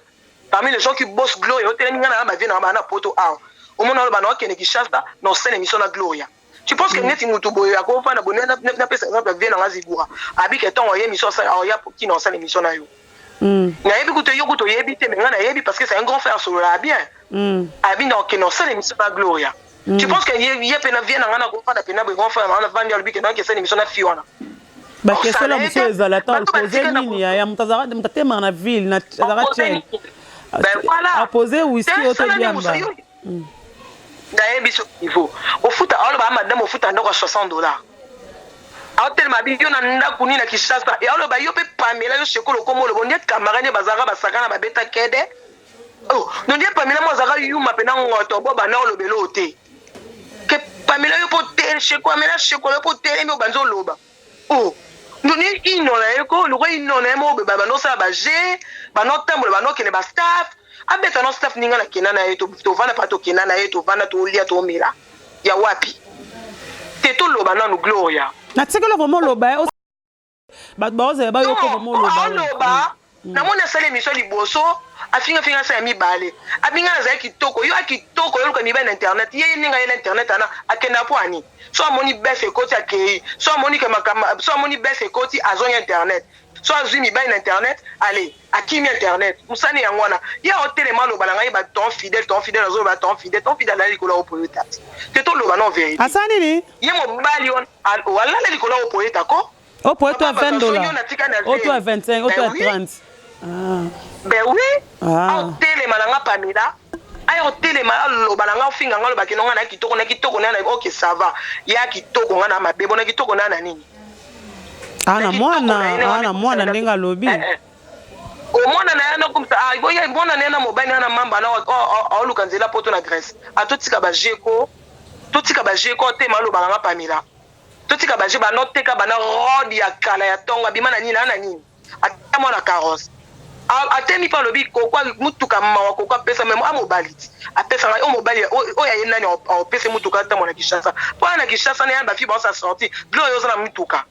parmi les gens qui bossent. Gloria otelemi, ngai na bavie na bana poto awa, omona oloba na okende Kinshasa na osala émission na Gloria. Tu penses que neti motu boye akofanda boye? Napesa exemple ya vie na nga Zigura, abike ntongo oye émission, oya kina osala émission na yo. Nayebi kutu yo kutu oyebi te, mais ngai nayebi parce que c'est un grand frère, asololaka bien. Abi na okende osala émission na Gloria. Tu penses que ye mpe na vie na ngai nakofanda mpena boye, grand frère na ngai navandi, alobi ke naoki esala émission na fi wana? Baquestion na mosusu ezala ta opose nini ya moto azalaka, moto atemaka na ville, azalaka tiel, apose whisky oyo to diamba. Nayebi so niveau ofuta, aloba madame ofuta ndako ya 60 $, aotelema bi yo na ndako nini na Kinshasa? E aloba yo mpe Pamela, yo sekolo okoma oloba nde camarade nde bazalaka basakana babeta kede. Oh, donc nde Pamela mo azalaka yuma mpena ngoto bo banda olobela oyo te ke Pamela yo mpo te Pamela Shekolo yo mpo telemi obanzi oloba. Oh, ndoni ino na ye ko lokwa ino na ye moko boye, banda osala baje, banda otambola, banda okende bastaff, abeta no staff ninga nakenda na ye, tovanda mpa tokenda na ye, tovanda, tolia, tomela ya wapi te. Toloba nanu Gloria. Natikeli vraiment oloba, bato baozala bayoka vraiment oloba. Oloba, namoni asali émission liboso, afingafinga, asala ya mibale, abinga nazali kitoko, yo akitoko, yoluka mibali na internet. Ye ndenge aye na internet ana akenda po ani so amoni bef ekoti, akei so amoni ke makambo, so amoni bef ekoti, azongi internet, so azwi mibali na internet, ale akimi internet. Mosani yango wana ye aotelema aloba na ngai ba ton fidèle, ton fidèle, azoloba ton fidèle, ton fidèle alali likolo ya opoyota te. Toloba non vérité. Asa nini? Ye mobali wana alala likolo ya opoyota ko. Opo to 20 dollars, oto ya 25, oto ya 30. Ben oui. Aotelema na nga Pamela, aya otelema, aloba na nga, ofinga nga, alobaki no nga na kitoko, na kitoko na, ok, ça va, ya kitoko nga na mabe, bona kitoko na na nini? Ana mwana, ana mwana ndenge alobi. Omwana na ye nakomisa mwana na ye na mobali na mamba na aoluka nzela poto na Grèce. Atotika bajeko, totika bajeko, otema aloba na nga Pamela, totika baje, banoteka bana rode ya kala ya ntongo, abima na nini, ana nini, ata mwana carrosse atemi mpe alobi koko mutuka mawa, koko apesa meme a mobali ti apesa ngai oyo mobali oyo aye nani apesa mutuka ata mwana Kinshasa, mpo aya na Kinshasa na ya bafi baosa sorti glo oyo oza na mutuka.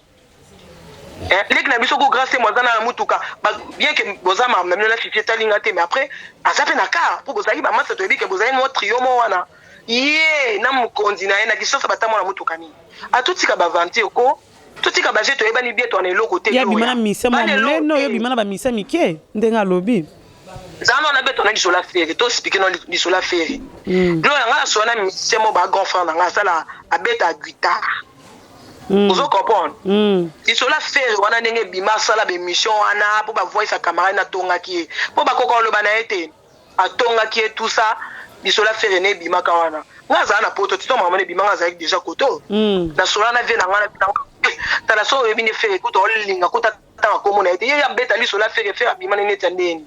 Leki na biso ko Grâce mo aza na mutuka, bien que boza makambo na bino na Fifi etalinga te, mais après aza mpe na car mpo bozalaki bamasa, toyebi ke bozali mo trio mo wana, ye na mokonzi na ye na Kinshasa, batambola mutuka nini. Atotika baventure ko, totika baje, toyebani bien, towana eloko te. Ya bima na misia mwa monene oyo bima na bamisia mike ndenge alobi. Zala wana beto na lisolo affaire, to expliquer no lisolo affaire. Gloria, nga nasola na musicien mo ba grand frère na nga asala, abeta guitare. Ozo comprendre? Lisolo affaire wana ndenge ebima, asala baémission wana mpo bavoice ya camarade natongaki ye mpo bakoka koloba na ye te, atongaki ye, tout ça. Lisolo affaire ne ebimaka wana, nga azala na poto tito, mama ebima, nga azalaki déjà koto. Nasola na vie na nga tala so oyebi nde Ferre kuta olinga kuta tanga kombo na ye te, ye abeta lisolo affaire, Ferre abima neti ya ndeni,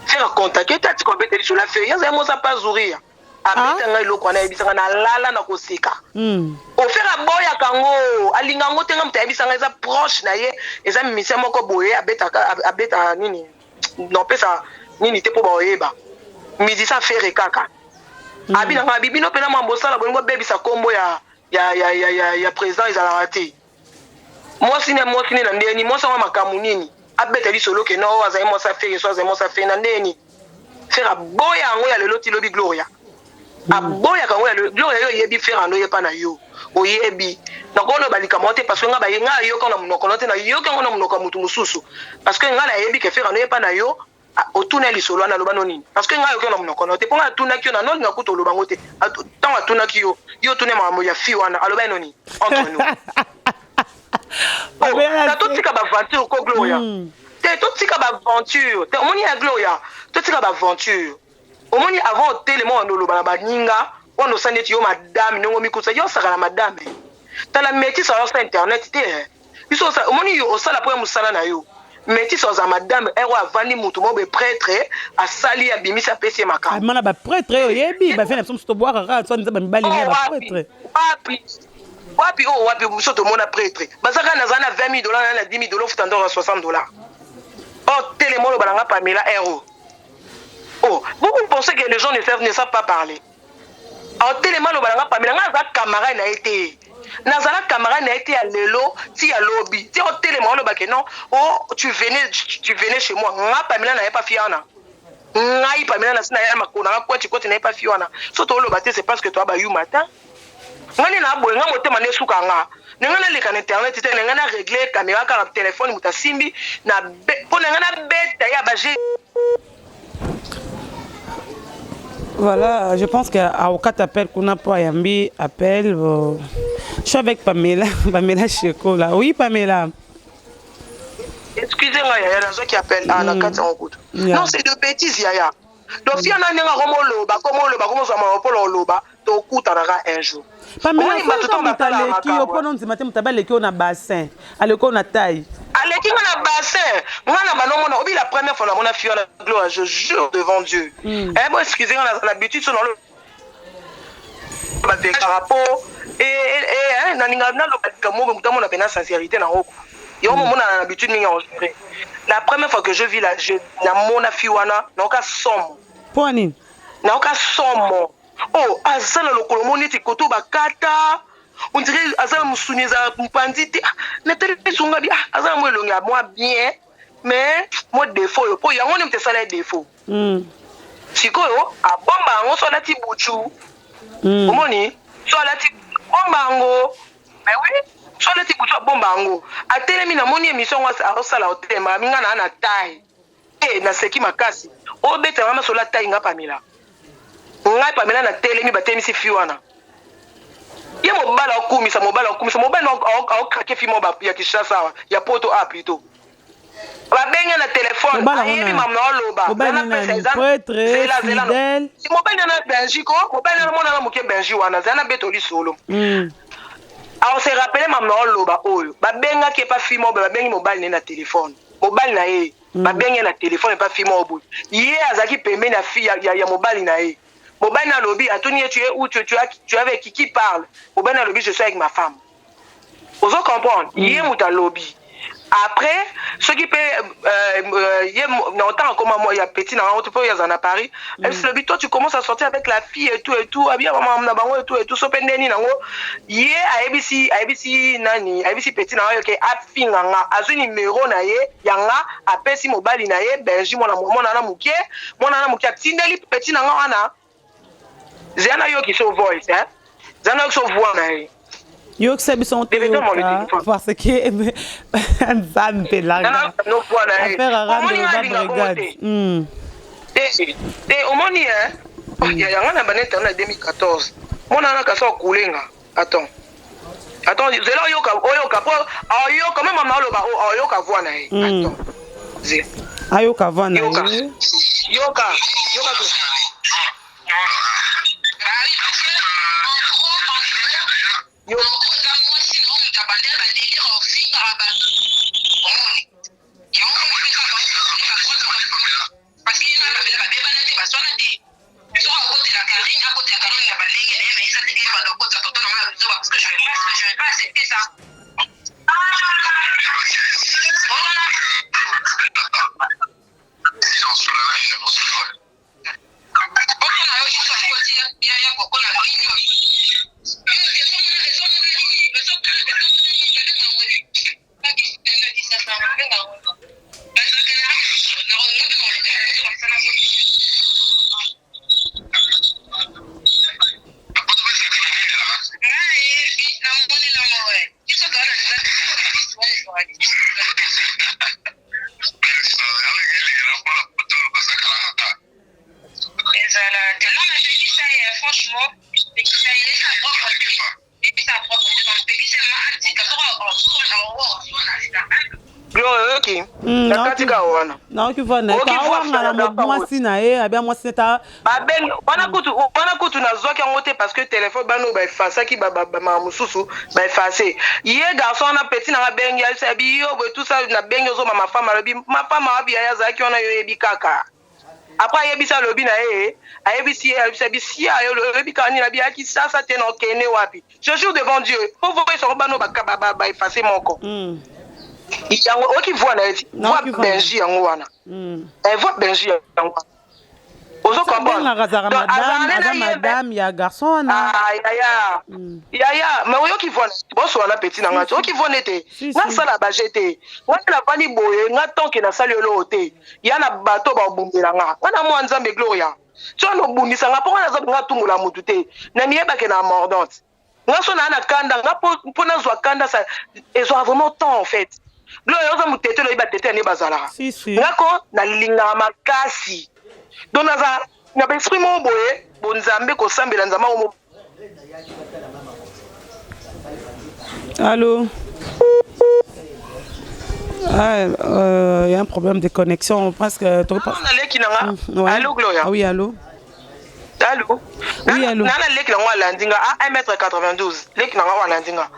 Ferre acontacte te, atika obeta lisolo affaire, ye azali mosa pa zuria abeta ngai eloko wana, ayebisanga nalala na koseka. Ferre aboyaka yango, alinga yango te. Nga moto ayebisanga, eza proche na ye, eza musicien moko boye abetaka, abeta nini, napesa nini te mpo baoyeba musicien Ferre kaka. Abi nanga abi bino mpena mwa bosala bolingo bebisa nkombo ya président, ezalaka te. Mwasi ne, mwasi ne na ndeni, mwasi yango makambo nini abeta lisolo ke no azali mwasi affaire, so azali mwasi affaire na ndeni, Ferre aboya yango ya lelo ti lobi. Gloria aboyaka yango ya lelo. Gloria, yo oyebi Ferre ando oyepa na yo, oyebi nakoloba likambo te parce que nga baye nga ayoka na monoko no te, nayoki yango na monoko ya motu mosusu, parce que nga nayebi ke Ferre ando oyepa na yo, otuna lisolo wana, aloba no nini? Parce que ngai ayoki na monoko no te, mpo ngai atunaki yo na nolinga kuta oloba ngo te. Ntango atunaki yo, yo otuni makambo ya fi wana, aloba ye no nini entre nous? Na totika baventure ko Gloria te, totika baventure te, omoni ya Gloria, totika baventure. Omoni, avant otelema wana oloba na baninga wana, osali neti yo madame, ndenge omikusa yo osaka na madame. Tala métis ayosa internet te, biso omoni yo osala mpo ya mosala na yo. Métis aza madame ere oyo avandi mutu mo be prêtre asali, abimisi, apesi ye makambo. Mana baprêtre oyo oyebi bavie na biso mosusu tobwaka kaka so nza bamibali ne baprêtre. Wapi, wapi oyo, wapi biso tomona prêtre baza kaka naza na 20 000 $, na 10 000 $, ofuta ndoko ya 60 $. Or telema oloba na nga Pamela ero. Oh, beaucoup pensez que les gens ne savent pas parler. Telema aloba na nga Pamela, nga aza camarade na ye te, nazala camarade na ye te ya lelo ti ya lobi ti otelema oloba ke non, oh, tu venais chez moi. Nga Pamela na ye pa fi wana, ngai Pamela na sina ya makolo nanga kweti kweti na ye pa fi wana. So toloba te, c'est parce que toa bayuma te. Nga nde na boye, nga motema nde esuka nga na ngai naleka na internet te, na ngai na règle caméra kaka telefone, moto asimbi na mpo na ngai nabeta ye abaje. Voilà, je pense qu'à appel kuna po ayambi appel. Je suis avec Pamela, Pamela Chekola. Oui, Pamela. Excusez moi, yaya, nazwaki appel ah, na kati yango kutu. Non, c'est de bêtises, yaya. Donc fia na ndenge akomoloba, komoloba, komozwa monopole, oloba, tokutanaka un jour. Pamela, moto aleki yo mpona ondima te, moto abe aleki yo na bassin, aleki yo na taille. Aleki nga na bassin, nga na banomona obi la première fois namona fille wana, Gloire, je jure devant Dieu. Eh, bon, excusez nga, na habitude so nalo par rapport nalinga naloba likambo moto amona mpena sincérité na oko yo momona na habitude mingi enregistré. La première fois que je vis la, je namona fille wana, naoka somo. Mpo nini? Naoka somo. Oh, aza na lokolo mo neti koto bakata, on dirait aza na mosuni, ezala mopanzi te. Natali sunga bi aza na mwa elongi ya mwa bien, mais mwa défaut oyo mpo yango nde moto esala ye défaut. Sikoyo abomba yango, so alati butu. Omoni, so alati bomba yango, mais oui, so alati butu abomba yango. Atelemi, namoni émission yango azosala, otelema minga na taille e naseki makasi. Obetanga masolo atai nga Pamela, ngai Pamela natelemi, batelemisi fi wana. Ye mobali akumisa, mobali akumisa, mobali aokrake fille moko ya Kinshasa awa, ya poto a plutôt. Babenge na telefone, ayebi mamu na oloba. Prêtre fidèle. Mobali na Benji ko, mobali na mona na moke Benji wana, zana beto lisolo. Awa se rappeler mamu na oloba oyo. Babengaki epa fille moko, babengi mobali na ye na telefone. Mobali na ye, babengi ye na telefone epa fille moko boye. Ye azalaki pembeni ya fille ya mobali na ye. Mobali na alobi, atuni ye tu es où, tu es avec qui, qui parle? Mobali na alobi, je suis avec ma femme. Ozo comprendre? Ye moto alobi. Après, soki pe ye na otanga koma moi ya petit na ngo pe oyo aza na Paris. Elle alobi toi tu commences à sortir avec la fille et tout et tout, abia mama na bango et tout et tout, so pe ndeni nango ye ayebisi ayebisi nani, ayebisi petit na ngo ke afinga nga, azwi numéro na ye ya nga apesi mobali na ye Benji mwana mwana na moke, mwana na moke atindeli petit na nga wana. Zela na yoki so voice hein. Zela na yoki so voix na ye. Yokisa biso toyoka parce que nzambe langa affaire arando ba brigade. Te te omoni hein. Ya nga na baneta na 2014. Mona na kasa kulenga. Attends. Attends, zela oyoka oyoka po oyoka mama maloba oyoka voix na ye. Attends. Zela. Ayoka voix na ye. Yoka. Yoka. Yoka. Yo. Oyoki na kati ka wana nayoki vana awangana mwasi na ye abia mwasi ta babengi wana kutu wana kutu nazwaki yango te parce que telefone bana oyo baefasaki bamama mosusu baefase ye garçon wana petit nanga abengi abi yo boye tout ça nabengi ozoma mafama alobi mafama wapi yaya azalaki wana yo oyebi kaka Après ayebisi alobi na ye ayebisi ye ayebisi abi sia yo oyebi kaka nini abi ayaki sasa te na okende wapi je jure devant Dieu po voice yango bano ba ba, ba effacer moko yango oki voix na ye ti voix Benji yango wana eh voix Benji yango wana ozo comprendre azalaka madame aza madame ya garçon wana ah yaya yaya mais oyoki voix boso wana petit na nga ti oyoki voix nete nga sala ba jeu te nga navandi boye nga tant que nasali eloko te ya na bato babundela nga nga na mwa nzambe gloria ti wana obundisa nga mpo nga naza nga atumbola motu te na miyebake na mordante nga so naa na kanda nga mpo nazwa kanda sa ezwaka vraiment temps en fait gloria oza motete loyebi batete ya nde bazalaka nga ko nalingaka makasi donc naza na baesprit moko boye bonzambe kosambela nzambe yango. Allô Ah, il y a un problème de connexion presque. Ah, allô Gloria. Ah oui, allô. Allô. Oui, allô. Nana leki nango alandi nga a 1m92. Leki nango alandi nga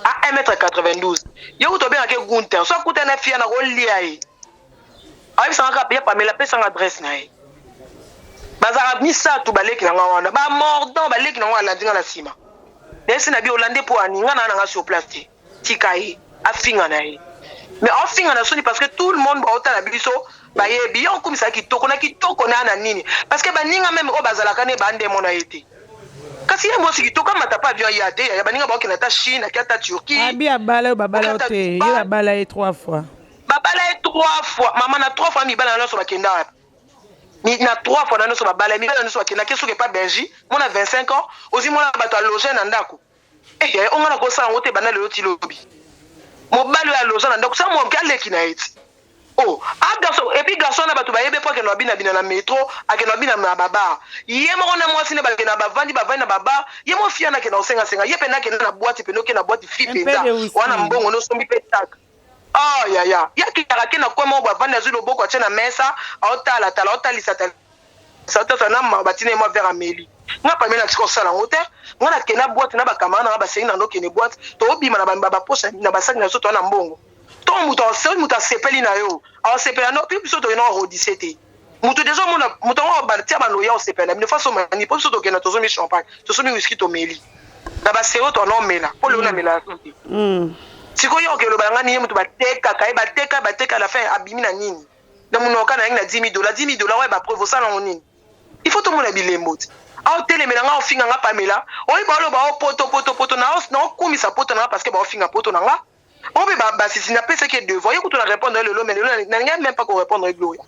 a 1m92. Ye kutu obengaka Gunther. So akuta na fia na kolia ye. Ayebisanga kaka ya Pamela pesa nga adresse na ye. Bazalaka misato baleki na nga wana. Ba mordant baleki na nga alandi nga na sima. Nayebisi na bi olande po ani nga na nga sur place te. Tika ye afinga na ye. Mais afinga na soni parce que tout le monde baotala biso bayebi ye okumisa kitoko na kitoko na na nini parce que baninga meme oyo bazalaka ne bande mona ye te. Kasi ye mwasi kitoko amata pa avion ya te ya baninga baokende ata Chine ake ata Turquie. Abi abala yo babala yo te ye babala ye 3 fois. Babala ye 3 fois mama na 3 fois mibala na nyonso bakenda wapi na 3 fois na nyonso babala ye mibala nyonso bakenda ke soki epa Benji mona 25 ans ozwi mwana bato aloge na ndako eh yaya onga na kosala yango te banda lelo ti lobi mobali oyo aloge na ndako sa moke aleki na ye ti. Oh, ah garçon, et puis garçon na bato bayebe po akende bina bina na metro, akende bina na ba bar. Ye moko na mwasi ne bakende bavandi bavandi na ba bar, ye mo fia na kende osenga senga, ye pe na kende na boîte pe no kende na boîte fi penza. Wana mbongo no sombi pe tak. Oh ya ya, ya kaka ke na coin moko bavandi azui loboko atie na mesa, aotala tala, aotalisa talisa. Sata na mawa batina ye mwa verre ameli. Nga Pamela natika kosala yango te. Nga nakenda boîte na ba camarade na nga basengi na nokende boîte tobima na ba ba poche na ba sac na biso toza na mbongo. Tongo moto soki moto asepeli na yo akosepela no mpe biso tokenda korodise te. Moto deja omona moto yango akobanda tia bando oya kosepela na bino fa asomba nini mpo biso tokenda tozombi champagne tosombi whisky tomeli na ba sero toana omela mpo lelo namelaka so te. Sikoyo yo okeloba na nga nini ye moto batekaka ye bateka bateka la fin abimi na nini? Na munoko kaka nayaki na 10000 dollars 10000 dollars wapi ba preuve osala yango nini il faut tomona bilembo ti aotelemela nga ofinga nga Pamela oyi baoloba o poto poto poto na okumisa poto na nga parce que baofinga poto na nga bango mpe basisi napesaki ye devoir ye kutu na répondre ye lelo mais lelo nalingaki même pas ko répondre ye Gloria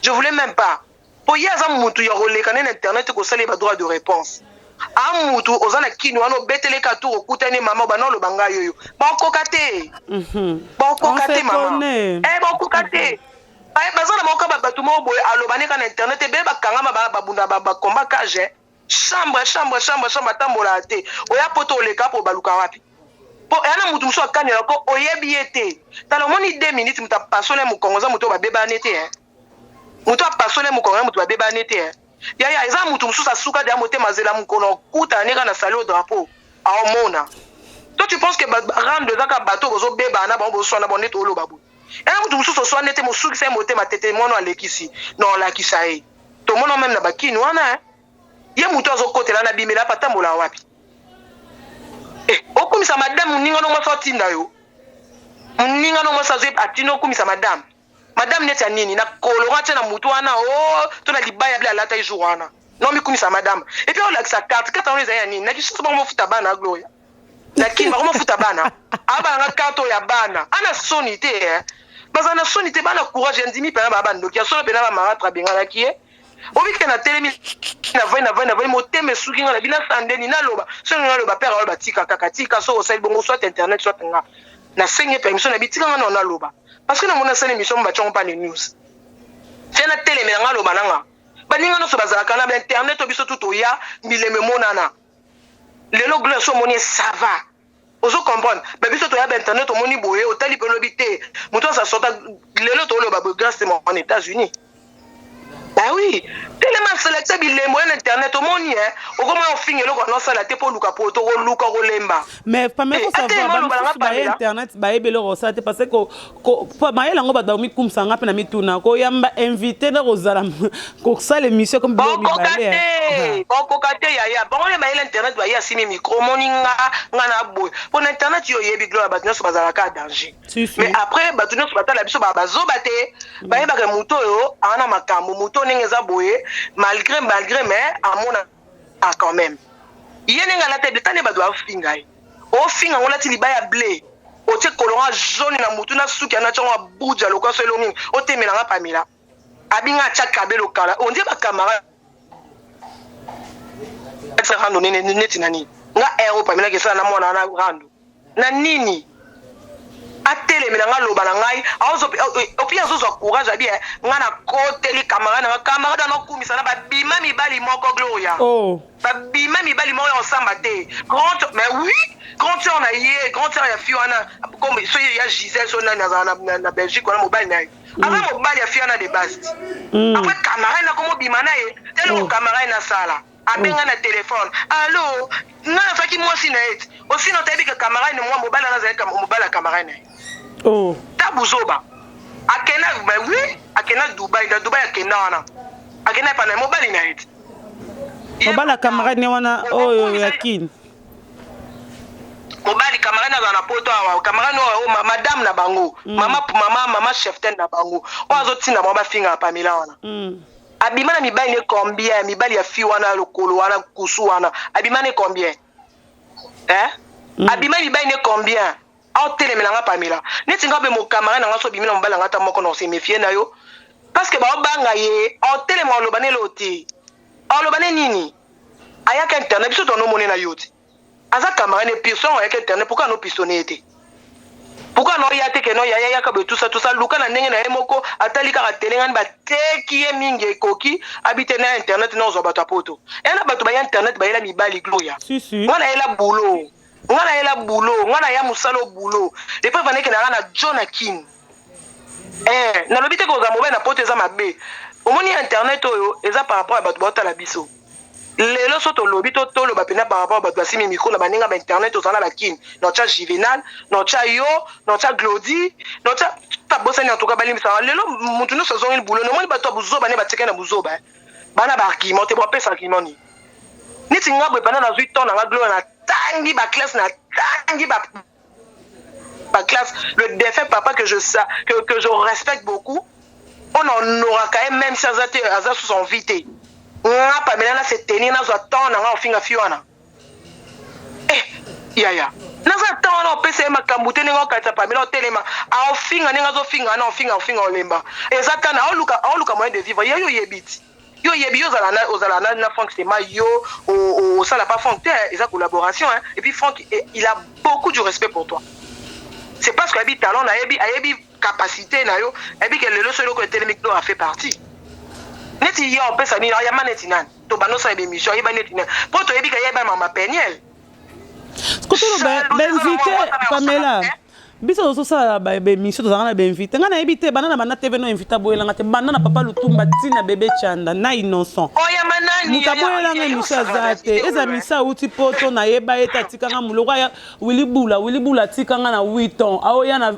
je voulais même pas po ye aza mutu ya koleka nde na internet kosala ye ba droit de réponse a mutu oza na kini wana obetele ka tour okutani mama obanda oloba ngai oyo bakoka te bakoka te mama eh bakoka te baza na moko bato moko boye aloba nde kaka na internet ebele bakangama babunda bakomba cage chambre chambre chambre chambre atambolaka te oya poto oleka po baluka wapi po eya na mutu mosusu akanela ko oyebi ye te tala omoni 2 minutes moto apasole mokongo oza moto oyo babebani te moto apasole mokongo ya moto babebani te Yaya eza mutu mususu asuka deja motema zela mukolo okutana ne kaka na salle au drapeau aomona toi tu penses que ba rando eza kaka bato bozo beba na bango bozo swana bango nde toloba boye eza mutu mususu oswani nde te mosukisa ye motema tete mwana alekisi na olakisa ye tomona meme na bakini wana eh. ye mutu azokotela na bimela apa tambola wapi eh, okumisa madame moninga no mwasi atinda yo moninga no mwasi azwi atinda okumisa madame Madame neti ya nini na colorant atia na mutu wana oh to na libaya ble alataki jour wana non mikumisa madame et puis olakisa carte carte wana ezali ya nini na kisusu bango mofuta bana gloria na kin bango mofuta bana abala nga carte oyo ya bana ana soni te eh bazala na soni te bana courage ya ndimi pena ba bandoki ya solo pena ba maratre abenganaki ye obike na telemi na vai na vai na vai motema esuki nga na bina sandeni naloba soki naloba père aloba tika kaka tika soki osali bongo soit internet soit nga nasengi permission na bitika nga na naloba Parce que namoni asali emission mo batia ngo pa ne news. Tia na telemela nga aloba na nga. Baninga nyonso bazalaka na ba internet oyo biso tout toya bilembo emonana. Lelo Gloria so omoni ye ça va. Ozo comprendre? Ba biso toya ba internet omoni boye otali pe olobi te. Moto aza sorta lelo toloba boye grâce en États-Unis. Bah oui, telema selekta bilembo ya na internet omoni eh okomona ofinga eloko wana osala te mpo oluka poto okoluka okolemba. Mais pamela Eh, faut savoir atelema oloba na ba nga misusu baye pamela. internet bayebi eloko osala te parce que ko, ko, po mayele yango bato bakomikumisa nga mpe na mituna koyamba invité na kozala kosala émission comme biloko Bokoka mibale eh. te, bokoka te yaya. Bango nde bayela internet baye asimi micro omoni nga nga na boye. Mpo na internet yo oyebi gloire bato nyonso bazalaka danger. Si, si. Mais après bato nyonso batala biso ba bazoba te bayebaka moto oyo aza na makambo moto oyo ndenge eza boye malgré malgré mais amona ah, quand même ye ndenge alata ebele tande bato bafinga ye ofinga ngo olati libaya ble otie colorant jaune na mutu na suki ana tiango abuja lokola so elongi otemela nga pamela abinga atya kabelo kala ondie bacamarade rando neti na nini nga ero pamela kesala na mwana wana rando na nini atelemela nga aloba na ngai opi azozwa courage abi eh, nga nakoteli camarade na nga camarade wana okumisa na babima mibali moko gloria oh. babima mibali moko ya kosamba te grand mais oui grand sœur na ye grand sœur ya fille wana comme soki ya Gisèle so nani azala na, na, na Belgique wana mobali na ye mm. aza mobali ya fille wana de base mm. après camarade na komobima na ye teloko mm. camarade nasala Abenga na telephone allo nga nazalaki mwasi na ye ti osi na otayebi ke camarade mwa mobali wana azalaki mobali ya camarade na ye oh. Ta buzoba akenda ba oui akenda Dubai na Dubai akenda wana akenda epa na mobali na ye ti mobali ya camarade ne wana oyo ya kin mobali camarade azala na poto awa camarade oyo madame na bango mm. mama mama mama cheftaine na bango oyo azotinda bango bafingaka Pamela wana mm. Abima na mibali ne combien mibali ya fille wana lokolo wana kusu wana abima ne combien eh mm. abima mibali ne combien aotelemela nga Pamela neti nga mpe mokamara na nga so obimi na mobali na nga ata moko na ose mefie na yo parce que baobanga ye aotelema oloba ne eloo te oloba ne nini ayaka internet biso tonomone na yo te aza camarade ne pire songo ayaka internet pourquoi ano pistonne ye te? Pourquoi no ya te ke no yaya yaka boye tout ça tout ça luka na ndenge na ye moko atali kaka telengani bateki ye mingi ekoki abite na internet na ozwa bato ya poto ya na bato baya internet bayela mibali gloria si, si. Nga nayela boulot nga nayela boulot nga naya mosala o boulot depuis vandeke nanga na john akin eh, nalobi te kozala mobali na poto eza mabe omoni internet oyo eza par rapport ya bato baotala biso Lelo so tolobi to toloba pena par rapport bato basimi micro na baninga ba internet ozala na ba kin na otya Juvenal na otya yo na otya Glody na otya tabosani en tout cas balimbisaka lelo mutu nyonso azongi boulot nomoni bato ya buzoba nde batikali na buzoba eh. Bana ba argument te bapesa argument nini neti nga boye panda nazwi temps na nga Gloria natangi ba classe natangi ba ba classe le défunt papa que je que, que je respecte beaucoup on honoraka ye même si aza te aza sous en vie te nga pamela na se tenir nazwa temps na nga ofinga fi wana eh yaya naza temps wana opesa ye makambo te ndenge okanisa pamela otelema aofinga ndenge azofinga wana ofinga ofinga olemba eza tana aoluka aoluka moyen de vivre ye yo oyebi ti Yo oyebi yo ozala na ozala na, na Franck Sema yo osala pas Franck te eza collaboration hein et puis Franck il a beaucoup du respect pour toi c'est parce que ayebi talent na yebi ayebi capacité na yo ayebi que lelo so eloko etelemi Gloire fait partie neti ye opesa nini ayamba neti nani to bando osala ba émission ayeba neti nani po toyebi ka yeba mama Peniel Kotolo ba invité Pamela Biso tozosala ba emission tozalaka na ba invite nga nayebi te banda na banda TV no invite aboyela nga te banda na papa Lutumba ti na bebe Tshanda na innocent mutu aboyela nga emission aza te eza misa awuti poto nayeba ye te atika nga muloko aya Willy Bula Willy Bula atika nga na 8 ans aoya na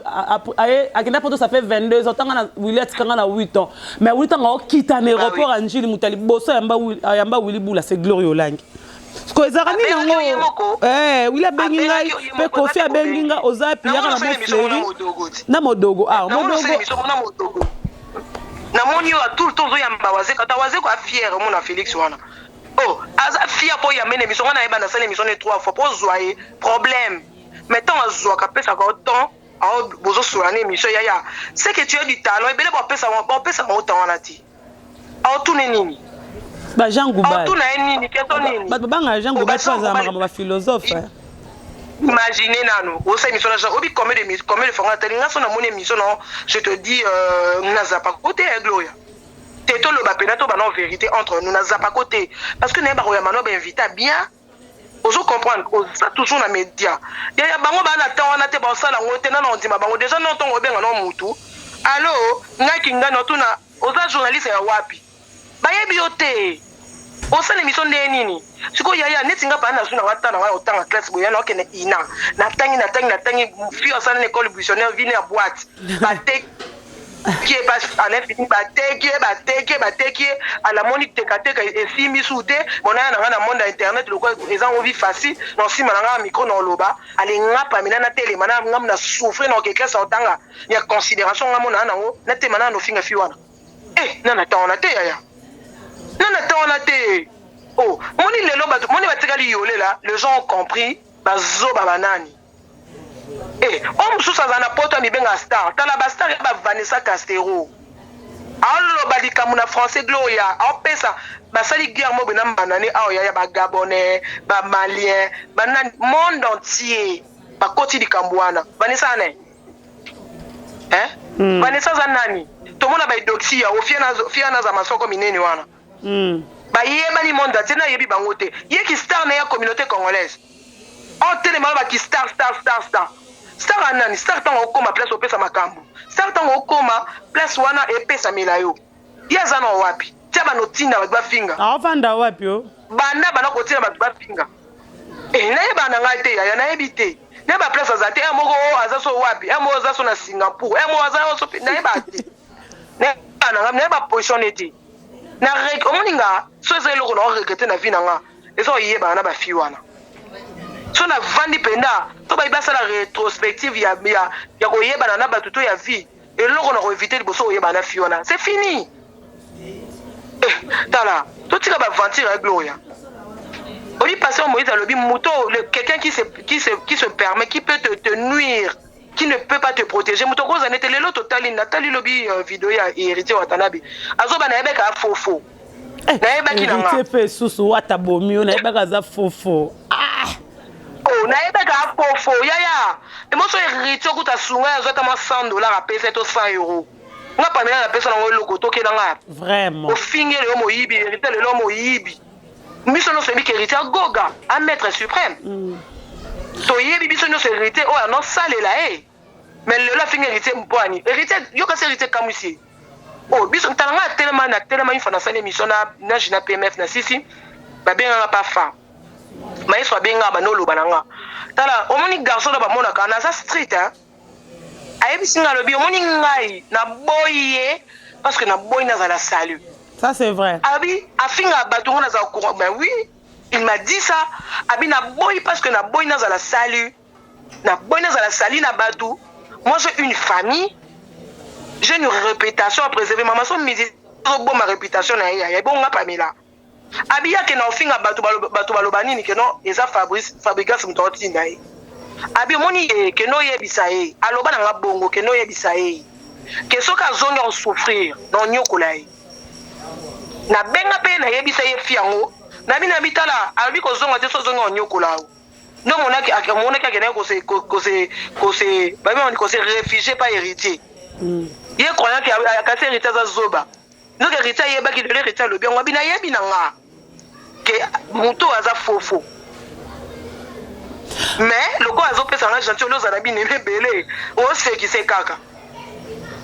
aye akenda poto ça fait 22 ans tanga na Willy atika nga na 8 ans mais Willy tanga okita na aéroport ya Ndjili mutu ya liboso ayamba ayamba Willy Bula c'est Gloria Olangi Sikoyo ezalaka nini yango? Eh, Willy abengi ngai pe Koffi abengi ngai oza wapi yaka na Mont Fleury na Modogo ah Modogo namoni yo tout le temps ozoyamba wazeko ata wazeko a fier omona Felix wana oh aza fier po oyamba na émission ngai nayeba nasala émission ne trois fois po ozwa ye problème mais ntango azwaka apesaka yo temps bozosola na émission yaya c'est que tu as du talent ebele bapesa bango temps wana te Aotuna ye nini? Ba Jean Goubal. Aotuna ye nini? Question nini? Bato babangaka Jean Goubal mpo azala makambo ba philosophe. Eh. Imaginez nanu osala émission na Jean obi combien de combien de fois nga tali nga so namoni émission na je te dis euh, nazapa kote ya Gloria te toloba pena to bana vérité entre nous nazapa kote parce que naye bakoyamba no ba invité bien ozo comprendre oza toujours na media yaya bango baa na temps wana te baosala yango te nana ondima bango deja no ntongo obenga no mutu alo ngai kingani otuna oza journaliste ya wapi bayebi yo te osala emission ndenge nini sikoyo yaya neti nga paa nazwi nanga ta nanga ya kotanga classe boye yana okende ina natangi natangi natangi fille asala na école buissonnaire vine ya boite bateki ye bateki ye bateki ye bateki ye alamoni tekateka esimbi su te bonaya na ngai na monde ya internet lokola eza ngo vie facile na nsima na ngai micro na oloba alinga pamela natelema na ngai na souffrir na oke classe na otanga ya considération ngai mona nango natema na nofinga fi wana eh nana ta wana te yaya nana ta wana te oh moni lelo bato moni batikali yolela les gens ont compris bazoba banani Eh, oyo mosusu azala na poto amibenga star tala ba star ya ba Vanessa Castero aoloba likambo na français Gloria aopesa basali guerre mobe na mbanane awa ya ba gabonais ba malien banani monde entier bakoti likambo wana Vanessa ane eh? mm. Vanessa aza nani tomona ba edoxie ya ofia naza masoko minene wana mm. bayebani monde entier nayebi bango te ye ki star na ya communauté congolaise Otelema oloba ki star star star star. Star ya nani? Star tango okoma place opesa makambu. Star tango okoma place wana epesamela yo. Ye aza na wapi? Tia bana otinda batu bafinga. Aovanda wapi o? Banda bana kotinda batu bafinga. Eh nayeba na ngai te yaya nayebi te. Nayeba place aza te. Heure moko oh aza so wapi? Heure moko aza so na Singapour. Heure moko aza so nayeba te. Nayeba na ngai nayeba position ne te. Na omoni nga so eza eloko na regrette na vie na nga. Eza oyebana na ba fille wana so na vandi penda to bayi basala retrospective ya, ya, ya koyebana na bato to ya vie eloko na koevite liboso koyebana na fille wana c'est fini eh, tala totika baventure ya gloria oyi pasteur moïse alobi moto quelqu'un qui se, qui se, qui se permet qui peut te, te nuire qui ne peut pas te protéger moto akozala nete lelo totali natali lobi euh, video ya héritier watanabe azoba nayebeka fofo eh, nayebaki na nga héritier pe susu wata bomi yo nayebaka aza fofo ah! oh, Nayebaka fofo yaya emoso héritier okuta sunga ya azwata mwa 100 $ apesa to 100 € nga Pamela napesa nango eloko tokenda nga. Vraiment. Ofingi lelo moyibi, héritier lelo moyibi. Biso nyonso yebi ke héritier agoga a maître suprême. Toyebi biso nyonso héritier oyo anosalela ye, mais lelo afingi héritier mpo ani héritier yokasi héritier kamwisi ye. Oh, biso ntala nga atelema na telema une fois nasali émission na Gina PMF na sisi babenganga pa fa maestro abengaka bando oloba na nga. Tala, omoni garçon na bamonaka naza street, hein? Ayebisi nga, alobi: omoni ngai naboyi ye parce que naboyi nazala salut. Ça, c'est vrai. Abi afinga bato ngo nazala courant. Ben oui, il m'a dit ça. Abi naboyi parce que naboyi nazala salut, naboyi nazala sali na bato. Moi, j'ai une famille, j'ai une réputation à préserver. Mama so musicien ozoboma réputation na ye yaya ebonga Pamela. Abi ake na ofinga bato, bato baloba nini ke non, eza Fabrice Fabrigas moto aotinda ye. Abi omoni ye kende oyebisa ye, aloba na nga bongo, kende oyebisa ye ke soki azongi akosouffrir na onyokola ye. Nabenga mpe nayebisa ye fi yango nabi na bitala, alobi kozonga te, so ozongi onyokola yo. Nde omonaki amonaki akendaki kose kose kose babi kose réfugier pa héritier. Ye croyant ke akasi héritier aza zoba, donc héritier ayebaki. Lelo héritier alobi yango, abi nayebi na nga ke moto oyo aza fofo, mais lokola azopesa nga gentil oli ozala binene ebele osekise kaka.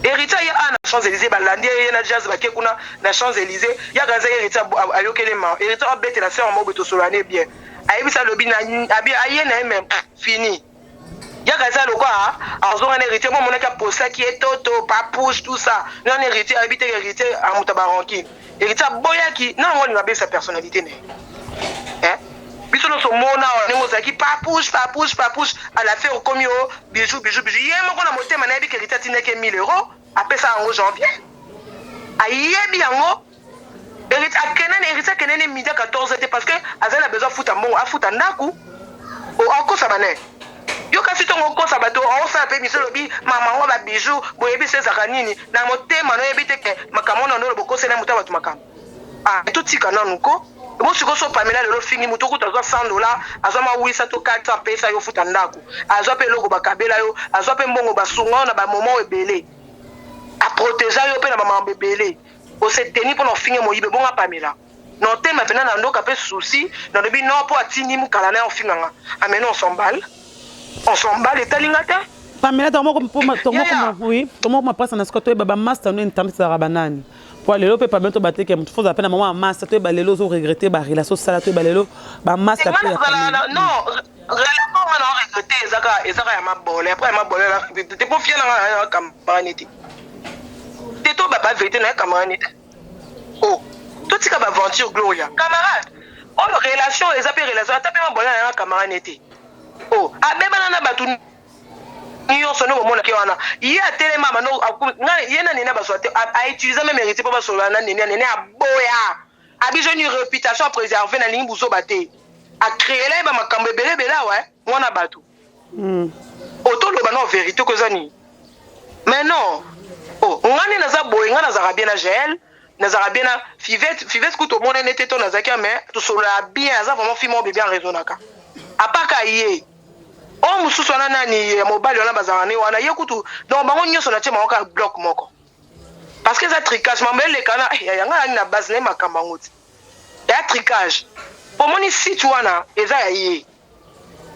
Héritier ye a na Champs Élysées, balandi ye na jazz bake kuna na Champs Élysées. Yaka aza héritier ayokeli ma héritier abetela se yango boye tosolola ne bien. Ayebisa alobi abi aye na ye même fini. Yaka eza lokwa azonga na héritier mo amonaki aposaki ye toto papouche, tout ça nani. Héritier ayebi te, héritier amuta baranki, héritier aboyaki na yango alinga abebisa personnalité na ye. Biso nyonso mona awa ndenge ozalaki papouche, papouche, papouche, à la fin okomi o bijou, bijou, bijou. Ye moko na motema nayebi ke héritier atindaki 1000 euros, apesa yango janvier, ayebi yango. Akende na héritier, akende ne midi 14 te parce que azali na besoin afuta mbongo, afuta ndako. Akosa bane yo kasi ntongo okosa bato aosala mpe miso olobi mama ngo babijou boyebi so ezalaka nini na motema noyebi te ke makambo wana ndolo bokosela moto ya bato makambo. Ah, totika nanu ko bosiko so Pamela lelo fingi moto okuta azwa 100 $, azwa ma 800 to 400, apesa yo futa ndako, azwa mpe eloko bakabela yo, azwa mpe mbongo basunga yo na bamoment oyo ebele, aprotégea yo mpe na bamakambo ebele. Ose teni mpona ofinge moyibe bonga Pamela na otema mpena na ndoka mpe susi nalobi non mpo atindi mokala na ye ofinganga. Amene on s'emballe, on s'emballe, etalinga te. Pamela, tomokoma mpasa na sikoyo toyeba bamaster no internet ezalaka banani po lelo mpe Pamela tobateke motu fozala mpe na mama ya master. Toyeba lelo ozoregretter barelation osala, toyeba lelo bamaster mpe ya non relation wana oregretter ezaka ya mabole. Après ya mabole te po fia nanga na camarade te te to baba vérité na ye camarade te. Oh, totika baventure Gloria camarade oyo relation eza mpe relation ata mpe mabole na yanga camarade te. Oh, abebana na bato nyonso nde bomonaki wana ye atelema bando ye na nene bazwa te, autiliser même héritier mpo basolola na nene. Nene aboya, abi j'ai une réputation à préserver, nalingi buzoba te. Acréela ye bamakambo ebele ebele awa mwana bato. Otoloba na vérité ko eza nini? Mais non, oh, nga nde naza boye, nga nazalaka bien na Gel, nazalaka bien na Fivette. Fivette kutu omonani te to nazalaki, mais tosololaka bien, aza vraiment fille moko bien, raisonnaka. Apaka ye oyo mosusu wana nani ya mobali wana bazalaka ne wana ye kutu. Donc bango nyonso natie bango kaka bloc moko parce que eza tricage. Mambo eleka na yanga nani na base na ye makambo yango ti ya tricage. Omoni site wana eza ya ye,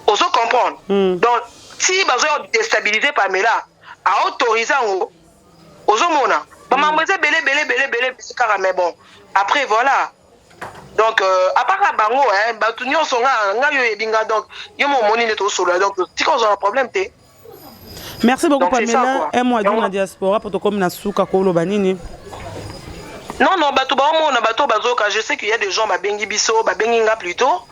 ozo comprendre? Donc ti bazoya déstabiliser Pamela, aautorise yango. Ozomona bamambo eza ebele ebele ebele ebele kaka, mais bon, après voilà. Donc apart bango bato nyonso nga ngai oyebi nga, donc yo mo omoni nde tosolola, donc tika ozala problème te. Merci beaucoup. Donc, Pamela, un mois na diaspora po tokomi na suka, koloba nini? Non, bato baomona, bato bazoka. Je sais qu'il y a des gens babengi biso, babengi nga plutôt,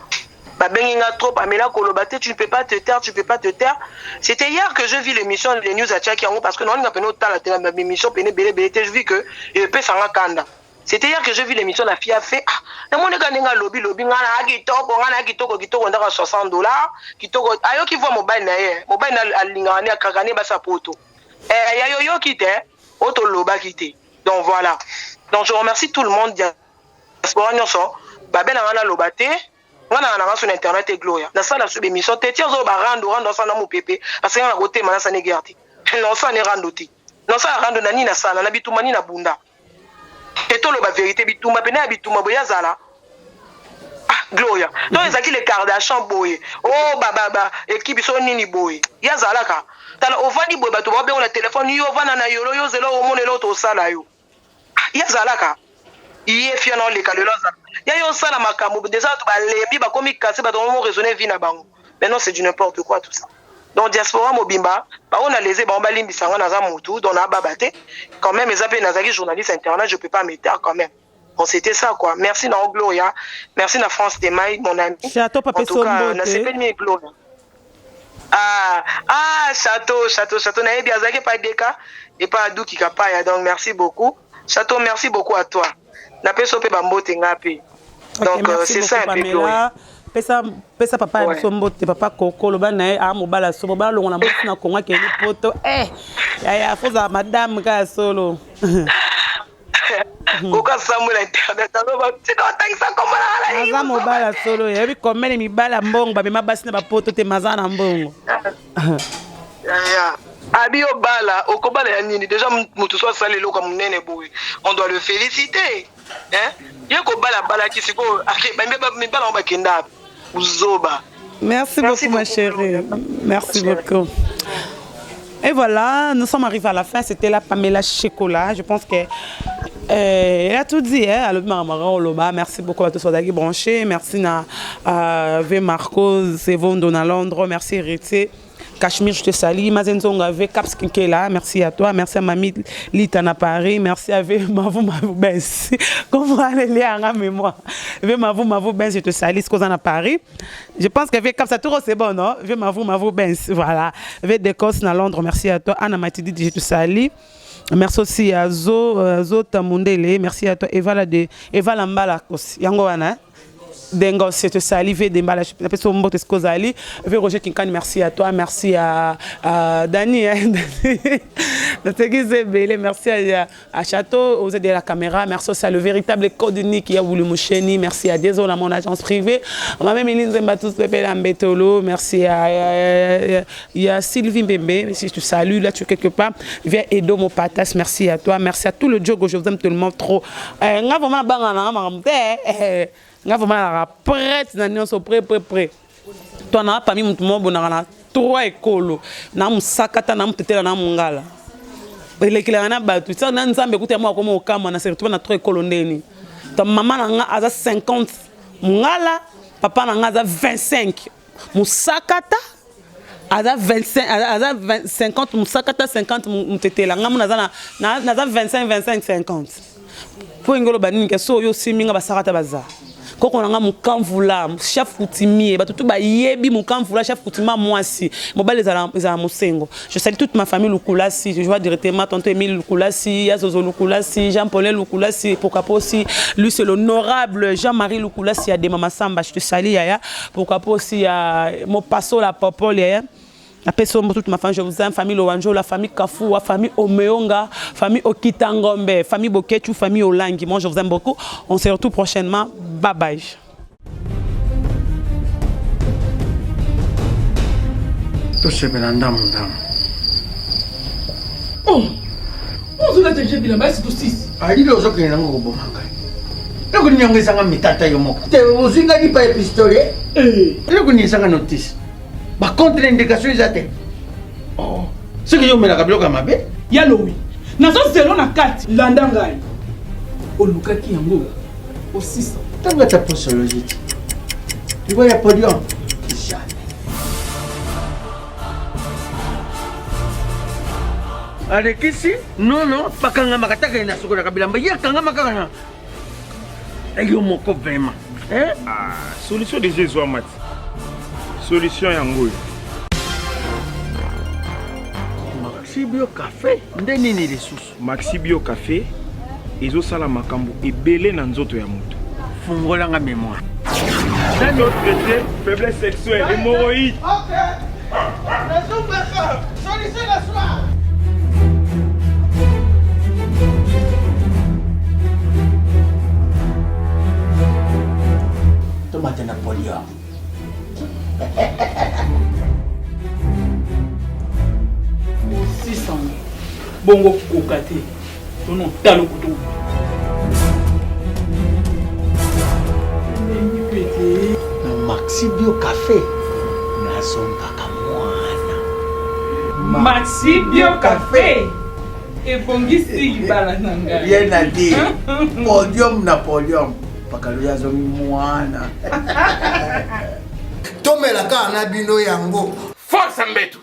babengi nga trop: Pamela, koloba te, tu ne peux pas te taire, tu peux pas te taire. C'était hier que je vis l'émission les news atiaki yango parce que naolinga pene otala te na émission pene ebele ebele te. Je vis que epesanga kanda. C'était hier que je vis l'émission, la fille a fait, ah, namoni ka ndenge alobi lobi nga na kitoko, nga na kitoko, kitoko ndaka 60 $, kitoko ayoki voix mobali na ye, mobali na alingaka ne akaka ne basa poto eh, ya yoyoki te oyo tolobaki te. Donc voilà, donc je remercie tout le monde, diaspora nyonso babelanga naloba te. Nga na nanga so na internet te Gloria. Nasala su b'emission te. Ti azo ba rando rando asala na mupepe parce que nga nakotema nasala ne guerre te. Nasala ne rando te. Nasala rando na nini nasala na bitumba nini nabunda. Te toloba verite bitumba pena ya bitumba boye azala ah Gloria. Donc ezalaki le Kardashian boye. Oh ba ba ba equipe so nini boye. Ye azalaka. Tala ovandi boye bato babengo na telefone yo ovanda na yolo yo zela omona eloko tosala yo. Ah, ye azalaka ye fiona oleka lelo azala ya yo osala makambo deja bato balembi bakomi kase bato bango raisonner vie na bango mais non c'est du n'importe quoi tout ça. Donc diaspora mobimba bango na lese bango balimbisa nga naza mutu donc na baba te quand même eza pe nazalaki journaliste internet je peux pas me taire quand même. Bon c'était ça quoi. Merci na Gloria, merci na France Temay mon ami. Chateau En tout cas nasepeli mingi Gloria. Ah, ah, Chateau, Chateau, Chateau, nayebi azalaki epai Deka, epai Aduki Kapaya, donc merci beaucoup. Chateau, merci beaucoup à toi. Napesi yo mpe bambote nga mpe. Ok, Donc merci c'est ça beaucoup un peu Gloria. Pamela. Pesa pesa papa ya Ouais. biso mbote papa koko loba na ye a mobala so mobala longola mwasi na Kongo akende poto eh yaya fozala madame kaka solo. Koka Samuel internet aloba tika otangisa kombo na ngai. Aza mobala solo yebi combien mibala mbongo bamema basi na bapoto te maza na mbongo. Yaya abi obala okobala ya nini deja mutu so asali eloko ya monene boye on doit le féliciter hein ye kobala abalaki sikoyo mibala yango bakenda buzoba. Merci, Merci beaucoup, ma chérie. Merci beaucoup. Et voilà, nous sommes arrivés à la fin. C'était la Pamela Chekola. Je pense que elle a tout dit. Hein? Merci beaucoup à tous qui branchés. Merci à V Marco, Sevondo à Londres. Merci Héritier. Cachemire, je te salue. Mazenzonga V, Caps Kinkela, merci à toi. Merci à Mamie Lita à Paris. Merci à V, Mavou Mavou Benz. Comment aller à mémoire? V, Mavou Mavou Benz, je te salue. Ce qu'on a à Paris. Je pense que V, Caps, tout c'est bon, non? V, Mavou Mavou Benz, voilà. V, Décosse à Londres, merci à toi. Anna Matidi, je te salue. Merci aussi à Zo, Zo Tamundele. Merci à toi. Eva, la de, Eva Lambala, Yango wana. Dengo, je te salue, V Dembala, je t'appelle son mbote Skozali, V Roger Kinkani, merci à toi, merci à Dani, hein, Dani, merci à Château, aux aides de la caméra, merci aussi à le véritable code unique, Yaoulou Moucheni, merci à Désolé, à mon agence privée, ma même Eline Zembatus Pepe Lambetolo, merci à Sylvie Mbembe, si je te salue, là tu es quelque part, viens Edo Mopatas, merci à toi, merci à tout le Djogo, je vous aime tellement trop. Nga vraiment banga na nga nga vraiment na prête na nyonso prêt prêt prêt. Toi na parmi mutu mo bonaka na trois ekolo na musakata na mutetela na mungala. Elekela na batu ça na nzambe kuta mo akoma okama na surtout na trois ekolo ndeni. Ta mama na nga aza 50 mungala, papa na nga aza 25 musakata aza 25 aza 50 musakata 50 mutetela nga mona aza na naza 25 25 50. Po ngolo banini ke so yo siminga basakata baza. Koko nanga mukamvula chef coutumier bato tout bayebi mukamvula chef coutumier mwasi mobali ezala ezala mosengo. Je salue toute ma famille Lukulasi, je vois directement tonton Emile Lukulasi, Yazozo Lukulasi, Jean-Paul Lukulasi, pourquoi pas aussi lui c'est l'honorable Jean-Marie Lukulasi ya Mama Samba, je te salue yaya. Pourquoi pas aussi ya Mopaso la Popol yaya. Après ça, toute ma famille, je vous aime, famille Loanjo, la famille Kafou, la famille Omeonga, famille Okitangombe, famille Bokechu, famille Olangi. Moi, je vous aime beaucoup. On se retrouve prochainement. Bye bye. Tosepela ndamu ndamu. Oh! Ozolata je bilamba esi tosisi. Alili ozokende nango koboma ngai. Eloko nini yango ezanga mitata yo moko. Te ozwi ngai lipa ya pistolet. Eloko nini ezanga notice. Ba contre indication eza te. Oh, soki yo omelaka biloko ya mabe. Ya lowi. Nazo zelo na kati. Landa ngai. Olukaki yango osisa. Tanga ta posologie ti. Liwa ya podium. Jamais. Alekisi non non bakangamaka taka na sokolaka bilamba ye akangama kaka na yo moko vraiment. Hein? Ah, solution de Jésus Amati. Solution yango oyo. Maxi Bio Café nde nini lisusu? Maxi Bio Café ezosala makambo ebele na nzoto ya moto. Fungolanga mémoire. Traité faiblesse sexuelle, hémorroïde. Ok. Solution la soir. Tomata na podium. Osisa bongo koka te tono talo kutu. Na Maxi Bio Café nazongaka mwana. Maxi Bio Café ebongisi libala na ngai. Rien à dire. Podium na podium. Pakalo azongi mwana. Tomela kaka na bino yango. Force mbetu.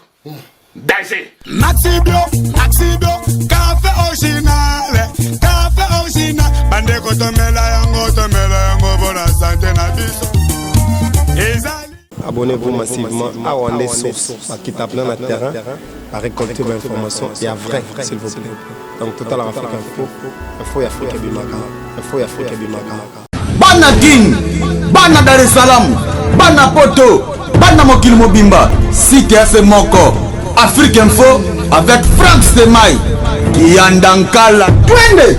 Danger. Maxi Bio, Maxi Bio, café original, café original. Bandeko tomela yango, tomela yango bona santé na biso. Ezali. Abonnez-vous massivement à Wande Source, bakita plein na terrain, ba récolter ba information ya vrai, s'il vous plaît. Donc Total Afrique Info, info ya Afrique ebimaka, info ya Afrique ebimaka. Bana Kin, bana Dar es Salaam, bana Poto, bana mokili mobimba, site ya se moko, Afrique Info avec Franck Stemay, Kiyanda Nkala, twende!